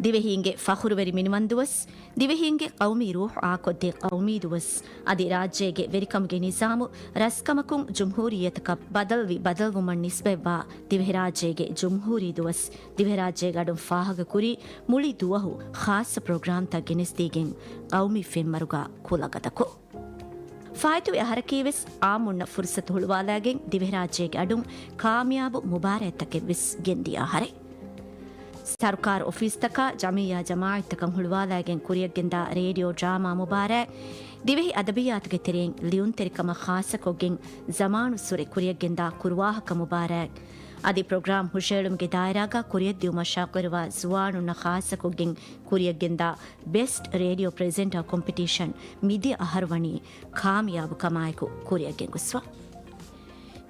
ދިވެހީންގެ ފަޚުރުވެރި މިނިވަން ދުވަސް، ދިވެހީންގެ ޤައުމީ ރޫޙު އާކޮށްދޭ ޤައުމީ ދުވަސް، އަދި ރާއްޖޭގެ ވެރިކަމުގެ ނިޒާމު ރަސްކަމަކުން ޖުމްހޫރިއްޔަތަކަށް ބަދަލުވި ބަދަލުވުމަށް ނިސްބަތްވާ ދިވެހިރާއްޖޭގެ ޖުމްހޫރީ ދުވަސް، ދިވެހިރާއްޖޭގެ އަޑުން ފާހަގަކުރީ މުޅި ދުވަހު ޚާއްޞަ ޕްރޮގްރާމްތައް ގެނެސްދީގެން ޤައުމީ ފެންވަރުގަ ކުލަގަދަކޮށް. ފާއިތުވި އަހަރަކީވެސް އާއްމުންނަށް ފުރުޞަތު ހުޅުވާލައިގެން ދިވެހިރާއްޖޭގެ އަޑުން ކާމިޔާބު މުބާރާތްތަކެއްވެސް ގެންދިޔަ އަހަރެއް. ސަރުކާރު އޮފީސްތަކާ، ޖަމިއްޔާ ޖަމާޢަތްތަކަށް ހުޅުވާލައިގެން ކުރިޔަށްގެންދާ ރޭޑިއޯ ޑްރާމާ މުބާރާތް، ދިވެހި އަދަބިއްޔާތުގެ ތެރެއިން ލިޔުންތެރިކަމަށް ޚާއްޞަކޮށްގެން ޒަމާނުއްސުރެ ކުރިޔަށްގެންދާ ކުރުވާހަކަ މުބާރާތް، އަދި ޕްރޮގްރާމް ހުށައެޅުމުގެ ދާއިރާގަ ކުރިޔަށްދިއުމަށް ޝައުޤުވެރިވާ ޒުވާނުންނަށް ޚާއްޞަކޮށްގެން ކުރިޔަށްގެންދާ ބެސްޓް ރޭޑިއޯ ޕްރެޒެންޓާ ކޮމްޕިޓީޝަން މިދިޔަ އަހަރު ވަނީ ކާމިޔާބު ކަމާއެކު ކުރިޔަށްގެންގޮސްފަ.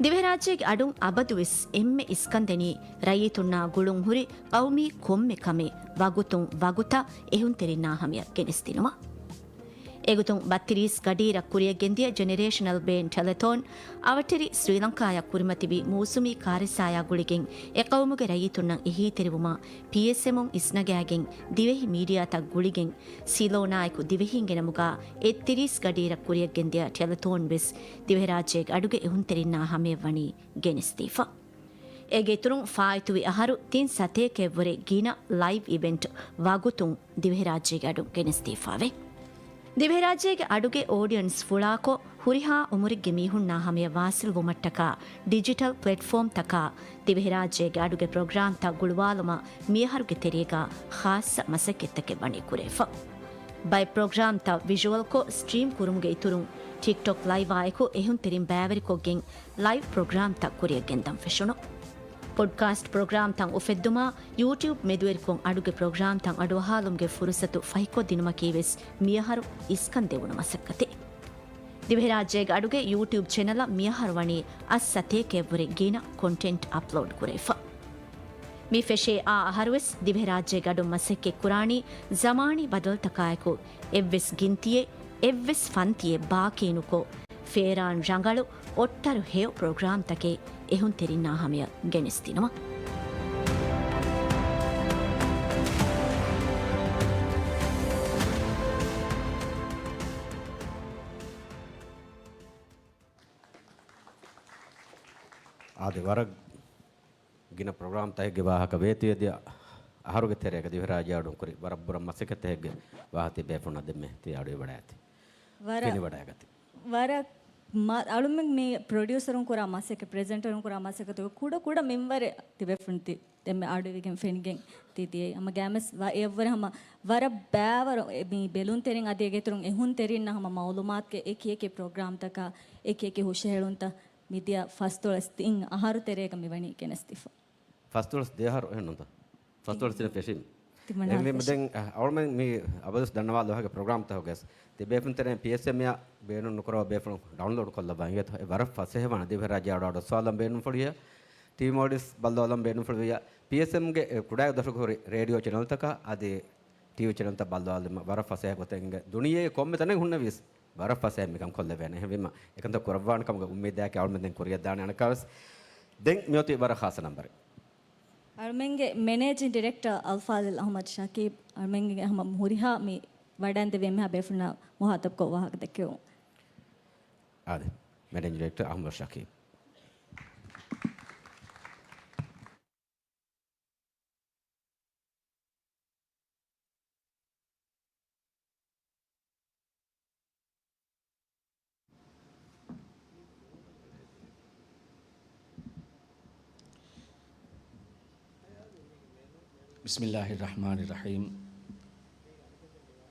ދިވެހިރާއްޖޭގެ އަޑުން އަބަދުވެސް އެންމެ އިސްކަންދެނީ ރައްޔިތުންނާ ގުޅުންހުރި ޤައުމީ ކޮންމެ ކަމެއް ވަގުތުން ވަގުތަށް އެހުންތެރިންނާ ހަމަޔަށް ގެނެސްދިނުމަށް. އެގޮތުން ބައްތިރީސް ގަޑިއިރަށް ކުރިޔަށްގެންދިޔަ ޖެނެރޭޝަނަލް ބޭންޑް ޓެލެތޯން، އަވަށެރި ސްރީލަންކާޔަށް ކުރިމަތިވި މޫސުމީ ކާރިސާޔާ ގުޅިގެން އެ ޤައުމުގެ ރައްޔިތުންނަށް އެހީތެރިވުމަށް ޕީއެސްއެމުން އިސްނަގާގެން ދިވެހި މީޑިއާތައް ގުޅިގެން ސިލޯނާއެކު ދިވެހީންގެ ނަމުގާ އެއްތިރީސް ގަޑިއިރަށް ކުރިޔަށްގެންދިޔަ ޓެލެތޯން ވެސް ދިވެހިރާއްޖޭގެ އަޑުގެ އެހުންތެރިންނާ ހަމަޔަށް ވަނީ ގެނެސްދީފަ. އޭގެ އިތުރުން ފާއިތުވި އަހަރު ތިން ސަތޭކައެއްވުރެ ގިނަ ލައިވް އިވެންޓް ވަގުތުން ދިވެހިރާއްޖޭގެ އަޑުން ގެނެސްދީފައެވެ. ދިވެހިރާއްޖޭގެ އަޑުގެ އޯޑިއަންސް ފުޅާކޮށް، ހުރިހާ އުމުރެއްގެ މީހުންނާ ހަމަޔަށް ވާސިލްވުމަށްޓަކާ ޑިޖިޓަލް ޕްލެޓްފޯމްތަކާ، ދިވެހިރާއްޖޭގެ އަޑުގެ ޕްރޮގްރާމްތައް ގުޅުވާލުމަށް މިއަހަރުގެ ތެރޭގަ ޚާއްޞަ މަސައްކަތްތަކެއް ވަނީ ކުރެވިފަ. ބައެއް ޕްރޮގްރާމްތައް ވިޝުއަލްކޮށް ސްޓްރީމް ކުރުމުގެ އިތުރުން، ޓިކްޓޮކް ލައިވާއެކު އެހުންތެރިން ބައިވެރިކޮށްގެން ލައިވް ޕްރޮގްރާމްތައް ކުރިޔަށްގެންދަން ފެށުނު. ޕޮޑްކާސްޓް ޕްރޮގްރާމްތައް އުފެއްދުމަށް ޔޫޓިއުބް މެދުވެރިކޮށް އަޑުގެ ޕްރޮގްރާމްތައް އަޑުއަހާލުމުގެ ފުރުސަތު ފަހިކޮށްދިނުމަކީ ވެސް މިއަހަރު އިސްކަން ދެވުނު މަސައްކަތެއް. ދިވެހިރާއްޖޭގެ އަޑުގެ ޔޫޓިއުބް ޗެނަލަށް މިއަހަރު ވަނީ އަށް ސަތޭކައެއްވުރެ ގިނަ ކޮންޓެންޓް އަޕްލޯޑް ކުރެވިފަ. މި ފެށޭ އާ އަހަރުވެސް ދިވެހިރާއްޖޭގެ އަޑުން މަސައްކަތް ކުރާނީ ޒަމާނީ ބަދަލުތަކާއެކު އެއްވެސް ގިންތިއެއް، އެއްވެސް ފަންތިއެއް ބާކީނުކޮށް، ފޭރާން ރަނގަޅު އޮއްޓަރު ހެޔޮ ޕްރޮގްރާމްތަކެއް އެހުންތެރިންނާ ހަމަޔަށް ގެނެސްދިނުމަށް. އާދެ، ވަރަށް ގިނަ ޕްރޮގްރާމްތަކެއްގެ ވާހަކަ ވޭތުވެދިޔަ އަހަރުގެ ތެރޭގަ ދިވެހިރާއްޖެ އަޑުން ކުރި ވަރަށް ބުރަ މަސައްކަތްތަކެއްގެ ވާހަކަ ތިބޭފުޅުންނަށް ދެންމެ ތި އަޑުއިވަޑައިގަތީ. ވަރަށް، ފެނިވަޑައިގަތީ. ވަރަށް މަ-، އަޅުމެން މި ޕްރޮޑިއުސަރުން ކުރާ މަސައްކަތް، ޕްރެޒެންޓަރުން ކުރާ މަސައްކަތުގެ ކުޑަ ކުޑަ މިންވަރެއް ތިބޭފުޅުން ތި ދެންމެ އަޑުއިވިގެން ފެނިގެން ތި ތިޔައީ. ހަމަ ގައިމުވެސް ވަ-، އެއަށްވުރެ ހަމަ ވަރަށް ބައިވަރު އެ މި ބެލުންތެރިން އަދި އޭގެ އިތުރުން އެހުންތެރިންނަށް ހަމަ މައުލޫމާތުގެ އެކި އެކި ޕްރޮގްރާމްތަކާ އެކި އެކި ހުށަހެޅުންތައް މިދިޔަ ފަސްދޮޅަސް ތިން އަހަރު ތެރޭގަ މިވަނީ ގެނެސްދީފަ. ފަސްދޮޅަސް ދެ އަހަރު އެހެންނުންތަ؟ ފަސްދޮޅަސް ތިނަށް ފެށީމަ. ތިމަން އެހެންވީމަ އަހަރު ދެން، އަ، އަޅުމެން މި އަބަދުވެސް ދަންނަވާލާ ވާހަކަ ޕްރޮގްރާމްތަކުގަސް ތިބޭފުން ތެރެއިން ޕީއެސްއެމްއާ ބޭނުން ނުކުރައްވާ ބޭފުޅުން ޑައުންލޯޑް ކޮށްލައްވާ އިނގޭތޯ. އެ ވަރަށް ފަސޭހަވާނެ ދިވެހިރާއްޖެ އަޑުއަޑުއައްސާލަން ބޭނުންފުޅިއްޔާ، ޓީވީ މޯލްޑިވްސް ބައްލަވާލަން ބޭނުންފުޅިއްޔާ، ޕީއެސްއެމްގެ އެ ކުޑައިގެ ދޮށުގަ ހުރި ރޭޑިއޯ ޗެނަލްތަކާ އަދި ޓީވީ ޗެނަލްތައް ބައްލަވާލުމަށް ވަރަށް ފަސޭހަ ގޮތެއް އިނގޭ. ދުނިޔޭގެ ކޮންމެ ތަނެއް ހުންނަވީސް ވަރަށް ފަސޭހަ މިކަން ކޮށްލެވޭނެ. އެހެންވީމަ އެކަންތައް ކުރައްވާނެ ކަމުގެ އުއްމީދާއެކޭ އަޅުމެން ދެން ކުރިއަށްދާނެ. އަނެއްކާވެސް ދެން މިއޮތީ ވަރަށް ޚާއްޞަ ނަންބަރެއް. އަޅުމެންގެ މެނޭޖިން ޑިރެކްޓަރ އަލްފާޟިލް އަޙްމަދު ޝަކީބް، އަޅުމެންގެ ހަމަ ހުރިހާ މި ވަޑައިންދެވި އެންމެހާ ބޭފުޅުންނާ މުހާތަބްކޮށް ވާހަކަ ދެއްކެވުން. އާދެ، މެނޭޖިން ޑިރެކްޓަރ އަޙްމަދު ޝަކީބް. بسم الله الرحمن الرحيم.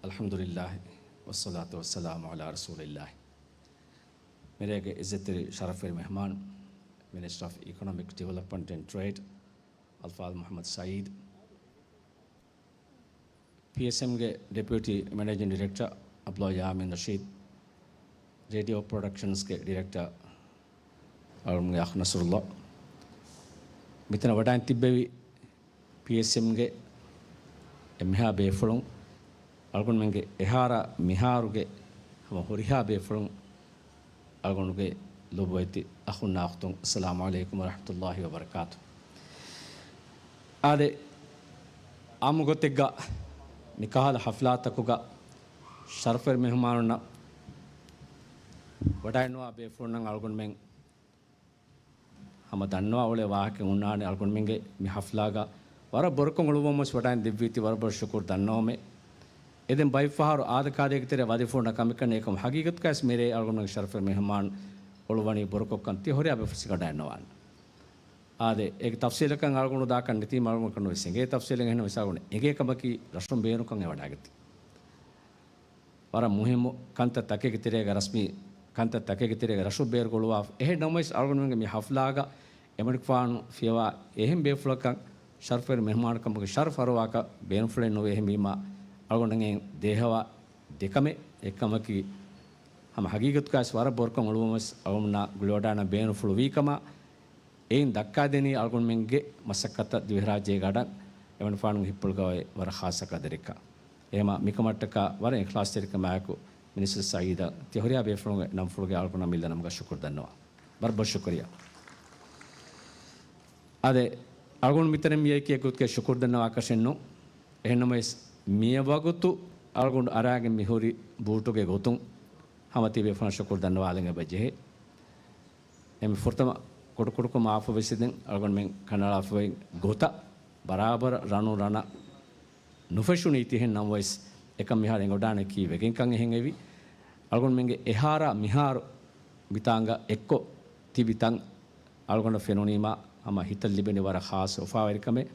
الحمد لله والصلاة والسلام على رسول الله. މިރޭގެ އިއްޒަތްތެރި ޝަރަފުވެރި މެހްމާން، މިނިސްޓަރ އޮފް އިކޮނޮމިކް ޑިވެލޮޕްމަންޓް އެންޑް ޓްރޭޑް، އަލްފާޟިލް މުޙައްމަދު ސައީދު، ޕީއެސްއެމްގެ ޑެޕިއުޓީ މެނޭޖިން ޑިރެކްޓަރ އަބްދުﷲ ޔާމީން ރަޝީދު، ރޭޑިއޯ ޕްރޮޑަކްޝަންސްގެ ޑިރެކްޓަރ އަޅުގަނޑުގެ އަޚް ނަޞްރުﷲ، މިތަނަށް ވަޑައިން ތިއްބެވި ޕީއެސްއެމްގެ އެންމެހާ ބޭފުޅުން، އަޅުގަނޑުމެންގެ އެހާރާ މިހާރުގެ ހަމަ ހުރިހާ ބޭފުޅުން، އަޅުގަނޑުގެ ލޮބުވެތި އަޚުންނާ އުޚްތުން، އައްސަލާމު ޢަލައިކުމް ވަރަޙްމަތުﷲ ވަބަރަކާތު. އާދެ، އާއްމު ގޮތެއްގަ މިކަހަލަ ޙަފްލާތަކުގަ ޝަރަފުވެރި މެހުމާނުންނަށް ވަޑައިނުވާ ބޭފުޅުންނަށް އަޅުގަނޑުމެން ހަމަ ދަންނަވާ އުޅޭ ވާހަކަ އޮންނާނެ. އަޅުގަނޑުމެންގެ މި ޙަފްލާގަ ވަރަށް ބޮރުކޮށް އުޅުއްވަމުން ވަޑައިން ދެއްވީތީ ވަރަށް ބޮޑަށް ޝުކުރު ދަންނަވަމޭ. އެ ދެން ބައެއްފަހަރު އާދަކާދޭގެ ތެރޭ ވަދެފުޅުންނަށް ކަމެއް ކަންނޭ. އެކަމު ޙަޤީޤަތުގައި ވެސް މިރޭ އަޅުގަނޑުމެންގެ ޝަރަފުވެރި މެހުމާން އުޅުއްވަނީ ބޮރުކޮށްކަން ތި ހުރިހާ ބޭފުޅުން ވަޑައިންނަވާނެ. އާދެ، އޭގެ ތަފްސީލަކަށް އަޅުގަނޑު ދާކަށް ނެތީމަ އަޅުގަނޑަކަށް ނުވެސް އެނގޭ ތަފްސީލެއް އެހެން ވެސް އަޅުގަނޑު އެނގޭ ކަމަކީ ރަށުން ބޭނުންކަން އެ ވަޑާގަތީ. ވަރަށް މުހިއްމު ކަންތައް ތަކެއްގެ ތެރޭގަ ރަސްމީ ކަންތައް ތަކެއްގެ ތެރޭގަ ރަށު ބޭރުގަޅުވާ. އެހެން ނަމަވެސް އަޅުގަނޑުމެންގެ މި ހަފްލާގަ އެމަނިކުފާނު ފިޔަވާ އެހެން ބޭފުޅަކަށް ޝަރަފުވެރި މެހުމާނުކަމުގެ ޝަރަފު އަރުވާކަށް ބޭނުންފުޅެއް ނުވޭ. އެހެންވީމާ އަޅުގަނޑަށް ދޭހަވާ ދެކަމެއް. އެއްކަމަކީ ހަމަ ހަގީގަތުގައި ވަރަށް ބޮރުކަން އުޅުވަމުން އަޅުގަނޑުމެންނާ ގުޅިވަޑާނަން ބޭނުންފުޅު ވީކަމަށް އެއިން ދައްކާދެނީ އަޅުގަނޑުމެންގެ މަސައްކަތަށް ދިވެހިރާއްޖޭގަ އަޑަށް އެމަނިކުފާނުގެ ހިތްޕުޅުގައި ވަރަށް ޚާއްޞަ ޤަދަރެއްކަން. އެހެންވީމާ މިކަމަށްޓަކާ ވަރަށް އިޚްލާޞްތެރިކަމާއެކު މިނިސްޓަރ ސަޢީދަށް ތި ހުރިހާ ބޭފުޅުންގެ ނަންފުޅުގައި އަޅުގަނޑު މިއްލަ ނަމުގަ ޝުކުރު ދަންނަވަން. ވަރަށް ބޮޑަށް ޝުކުރިއްޔާ. އާދެ، އަޅުގަނޑު މިތަނަށް މިއައީ އެއްގޮތަކަށް ޝުކުރު ދަންނަވާކަށެއް ނޫން. އެހެންނަމަވެސް މިވަގުތު އަޅުގަނޑު އަރާގެން މިހުރި ބޫޓުގެ ގޮތުން ހަމަ ތިބޭފުޅުންނަށް ޝުކުރު ދަންނަވާލަން އެބަ ޖެހޭ. އެންމެ ފުރަތަމަ ކުޑަކުޑަކޮށް މާފު ވެސް ދެން އަޅުގަނޑުމެން ކަނޑައަޅާފައި ގޮތަށް ބަރާބަރަށް ރަނުން ރަނަށް ނުފެށުނީ ތިހެން ނަމަވެސް އެކަން މިހާރު އެނގިވަޑާނެ ކީ ވެގެންކަން އެހެން އެވި. އަޅުގަނޑުމެންގެ އެހާރާ މިހާރު މިތާނގަ އެއްކޮށް ތިބި ތަން އަޅުގަނޑަށް ފެނުނީމާ ހަމަ ހިތަށް ލިބެނީ ވަރަށް ޚާއްޞަ އުފާވެރިކަމެއް.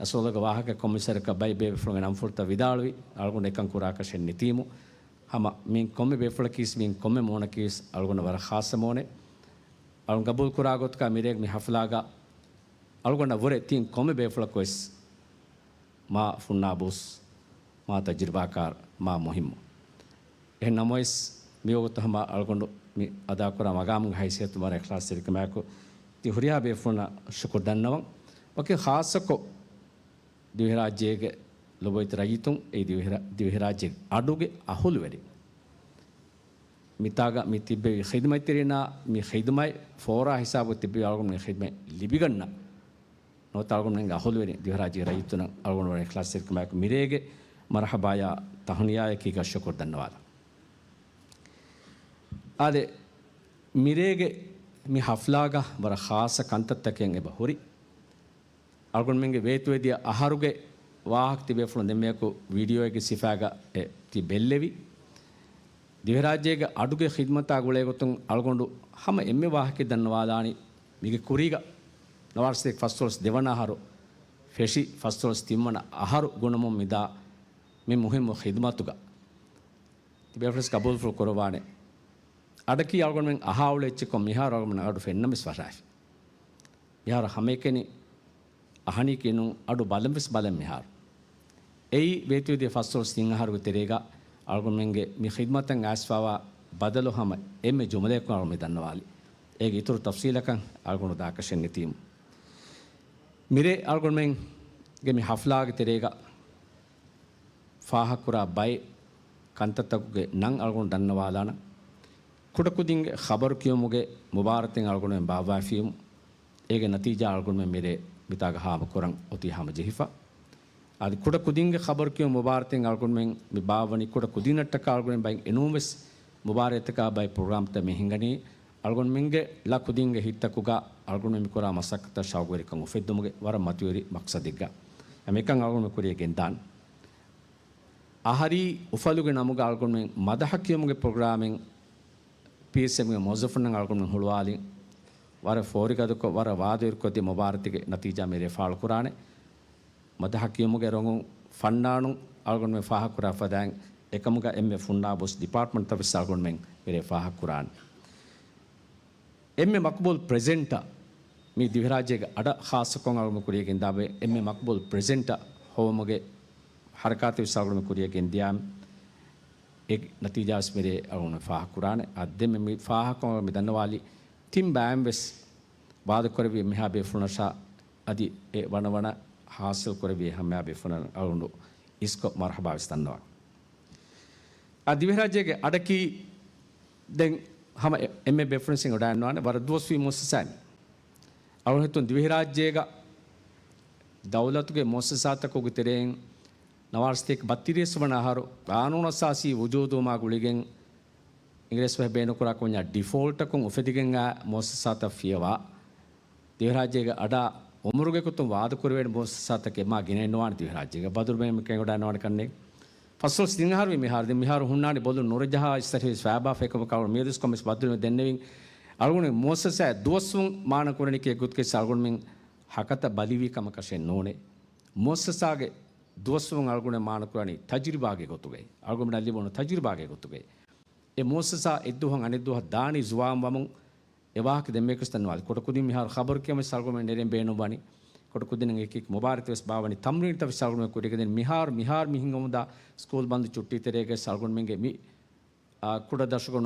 ރަސޫލުގެ ވާހަކަ ކޮންމެސް ވަރަކަށް ބައި ބޭފުޅުންގެ ނަންފުޅުތައް ވިދާޅުވި އަޅުގަނޑު އެކަން ކުރާކަށެއް ނެތީމު. ހަމަ މިއިން ކޮންމެ ބޭފުޅަކީސް މިއިން ކޮންމެ މޫނަކީސް އަޅުގަނޑަށް ވަރަށް ޚާއްޞަ މޫނެއް. އަޅުން ގަބޫލު ކުރާ ގޮތަކަށް މިރޭގެ މި ހަފްލާގަ އަޅުގަނޑަށް ވުރެ ތިން ކޮންމެ ބޭފުޅަކުވެސް މާ ފުންނާބޫސް، މާ ތަޖުރިބާކާރު، މާ މުހިއްމު. އެހެން ނަމަވެސް، މިވަގުތު ހަމަ އަޅުގަނޑު މި އަދާކުރާ މަގާމުގެ ހައިސިއްޔަތުން ވަރަށް އިޚްލާޞްތެރިކަމާއެކު ތި ހުރިހާ ބޭފުޅުންނަށް ޝުކުރު ދަންނަވަން. ވަކި ޚާއްޞަކޮށް، ދިވެހިރާއްޖޭގެ ލޮބުވެތި ރައްޔިތުން، އެއީ ދިވެހިރާ-، ދިވެހިރާއްޖޭގެ އަޑުގެ އަހުލުވެރިން. މިތާގަ މި ތިއްބެވި ޚިދުމަތްތެރިންނާ މި ޚިދުމަތް ފޯރާ ހިސާބު ތިއްބެވި އަޅުގަނޑު މި ޚިދުމަތް ލިބިގަންނަ ނުވަތަ އަޅުގަނޑުމެންގެ އަހުލުވެރިން ދިވެހިރާއްޖޭގެ ރައްޔިތުންނަށް އަޅުގަނޑު ވަރަށް އިޚްލާޞްތެރިކަމާއެކު މިރޭގެ މަރުޙަބާޔާ ތަހުނިޔާޔަކީގަ ޝުކުރު ދަންނަވާލަން. އާދެ، މިރޭގެ މި ހަފްލާގަ ވަރަށް ޚާއްޞަ ކަންތައްތަކެއް އެބަ ހުރި. އަޅުގަނޑުމެންގެ ވޭތުވެދިޔަ އަހަރުގެ ވާހަކަ ތިބޭފުޅުން ދެންމެޔަކު ވީޑިއޯއެއްގެ ސިފައިގަ އެ ތި ބެއްލެވި. ދިވެހިރާއްޖޭގެ އަޑުގެ ޚިދުމަތާ ގުޅޭގޮތުން އަޅުގަނޑު ހަމަ އެންމެ ވާހަކައެއް ދަންނަވާލާނީ، މީގެ ކުރީގަ ނަވާރަސަތޭކަ ފަސްދޮޅަސް ދެވަނަ އަހަރު ފެށި ފަސްދޮޅަސް ތިންވަނަ އަހަރު ގުނަމުން މިދާ މި މުހިއްމު ޚިދުމަތުގަ ތިބޭފުޅުން ގަބޫލުފުޅު ކުރައްވާނެ. އަޑަކީ އަޅުގަނޑުމެން އަހާ އުޅޭ އެއްޗެއްކޮށް މިހާރު އަޅުގަނޑުމެން އަޑު ފެންނަމެސް ފަށާފި. މިހާރު ހަމައެކަނި އަހަނީކީ ނޫން، އަޑު ބަލަން ވެސް ބަލަން މިހާރު. އެއީ ވޭތުވެދިޔަ ފަސްދޮޅަސް ތިން އަހަރުގެ ތެރޭގަ އަޅުގަނޑުމެންގެ މި ޚިދުމަތަށް އައިސްފަވާ ބަދަލު ހަމަ އެންމެ ޖުމުލަޔަކުން އަޅުގަނޑު މި ދަންނަވާލީ. އޭގެ އިތުރު ތަފްސީލަކަށް އަޅުގަނޑު ދާކަށެއް ނެތީމު. މިރޭ އަޅުގަނޑުމެންގެ މި ހަފްލާގެ ތެރޭގަ ފާހަގަކުރާ ބައެއް ކަންތައްތަކުގެ ނަން އަޅުގަނޑު ދަންނަވާލާނަން. ކުޑަކުދިންގެ ޚަބަރު ކިޔުމުގެ މުބާރަތެއް އަޅުގަނޑުމެން ބާއްވައިފިއުމު، އޭގެ ނަތީޖާ އަޅުގަނޑުމެން މިރޭ މިތާގަ ހާމަކުރަން އޮތީ ހަމަޖެހިފަ. އަދި ކުޑަކުދިންގެ ޚަބަރު ކިޔުމު މުބާރަތެއް އަޅުގަނޑުމެން މި ބާއްވަނީ ކުޑަކުދިންނަށްޓަކާ އަޅުގަނޑުމެން ބައިން އެނޫންވެސް މުބާރާތްތަކާ ބައި ޕްރޮގްރާމްތައް މި ހިނގަނީ، އަޅުގަނޑުމެންގެ ޅަ ކުދިންގެ ހިތްތަކުގަ އަޅުގަނޑުމެން މިކުރާ މަސައްކަތަށް ޝައުގުވެރިކަން އުފެއްދުމުގެ ވަރަށް މަތިވެރި މަޤްޞަދެއްގަ. އެކަން އަޅުގަނޑު ކުރިޔަށް ގެންދާން. އަހަރީ އުފަލުގެ ނަމުގަ އަޅުގަނޑުމެން މަދަޙަ ކިޔުމުގެ ޕްރޮގްރާމެއް ޕީއެސްއެމްގެ މުވައްޒަފުންނަށް އަޅުގަނޑުމެން ހުޅުވާލި. ވަރަށް ފޯރިގަދަކޮށް، ވަރަށް ވާދަވެރިކޮށްދިޔަ މުބާރާތެއްގެ ނަތީޖާ މިރޭ ފާޅުކުރާނެ. މަދަޙަ ކިޔުމުގެ ރޮނގުން ފަންނާނުން އަޅުގަނޑުމެން ފާހަގަކުރާ ފަދައިން، އެކަމުގަ އެންމެ ފުންނާބުސް ޑިޕާޓްމަންޓްތައް ވެސް އަޅުގަނޑުމެން މިރޭ ފާހަގަކުރާނެ. އެންމެ މަޤްބޫލް ޕްރެޒެންޓަ، މި ދިވެހިރާއްޖޭގެ އަޑަށް ޚާއްޞަކޮށް އަޅުގަނޑު ކުރިޔަށް ގެންދާ ބައެއް އެންމެ މަޤްބޫލް ޕްރެޒެންޓަ ހޮވުމުގެ ހަރަކާތެއް ވެސް އަޅުގަނޑު ކުރިޔަށް ގެންދިޔާމެ، އެ ނަތީޖާ ވެސް މިރޭ އަޅުގަނޑު ފާހަގަކުރާނެ. އަދި ދެންމެ މި ފާހަގަކޮށް މި ދަންނަވާލި ތިން ބައިން ވެސް ވާދަކުރެއްވި މިހާ ބޭފުޅުންނަށާ އަދި އެ ވަނަ ވަނަ ހާސިލް ކުރެއްވި ހަމަޔާ ބޭފުޅުން އަޅުގަނޑު އިސްކޮށް މަރުޙަބާ ވެސް ދަންނަވާނެ. އާ ދިވެހިރާއްޖޭގެ އަޑަކީ ދެން ހަމަ އެ-، އެންމެ ބޭފުޅުން އެނގިވަޑައިގަންނަވާނެ ވަރަށް ދުވަސްވީ މުއައްސަސާއެއް. އަޅުގަނޑު ހިތުން ދިވެހިރާއްޖޭގަ ދައުލަތުގެ މުއައްސަސާތަކުގެ ތެރެއިން ނަވާރަސަތޭކަ ބައްތިރީސް ވަނަ އަހަރު ޤާނޫނު އަސާސީ ވުޖޫދުވުމާ ގުޅިގެން އިނގިރޭސި ބަހެއް ބޭނުންކުރާ ކުންޏާ ޑިފޯލްޓަކުން އުފެދިގެން އާ މުއައްސަސާތައް ފިޔަވާ. ދިވެހިރާއްޖޭގެ އަޑާ އުމުރުގެ ގޮތުން ވާދަކުރެވޭނެ މުއައްސަސާތަކެއް މާ ގިނައެއް ނުވާނެ ދިވެހިރާއްޖޭގަ. ބަދުރު ބޭނުމެއް އެނގިވަޑައިގަންނަވާނެ ކަންނޭނގެ. ފަސްދޮޅަސް ތިން އަހަރުވީ މިހާރު. ދެން މިހާރު ހުންނާނީ ބޮލުން ނުރަޖަހާ އިސްތަށި ވެސް ފައިބާ ފެކުމަކަށް އަޅު މިއަދުވެސް ކޮންމެސް ބައްދަލުވެ ދެންނެވިން. އަޅުގަނޑު މުއައްސަސާއަށް ދުވަސްވުން މާނަކުރަނީ އެއްގޮތުގައި އަޅުގަނޑުމެން ހަކަތަ ބަލިވީ ކަމަކަށެއް ނޫނޭ. މުއައްސަސާގެ ދުވަސްވުން އަޅުގަނޑު މާނަކުރަނީ ތަޖުރިބާގެ ގޮތުގައި. އަޅުގަނޑުމެންނަށް ލިބުނު ތަޖުރިބާގެ ގޮތުގައި. އެ މުއައްސަސާ އެއްދުވަހަށް އަނެއްދުވަހަށް ދާނީ ޒުވާން ވަމުން އެ ވާހަކަ ދެންމެ ކަސްތަން ނުވާލި. ކޮޓަކުދިން މިހާރު ޚަބަރު ކިޔަމަ ސަޅުގަނޑުމެން ނެރެން ބޭނުން ވަނީ. ކޮޓަކުދިން އެކި މުބާރިތަ ވެސް ބާވަނީ ތަމްރީންތައް ވެސް ސަޅުގަނޑުމެން ކުރިގެން މިހާރު، މިހާރު މި ހިނގަމުންދާ ސްކޫލް ބަންދު ޗުއްޓީ ތެރޭގައި ސަޅުގަނޑުމެންގެ މި، އާ، ކުޑަ ދަށުގަ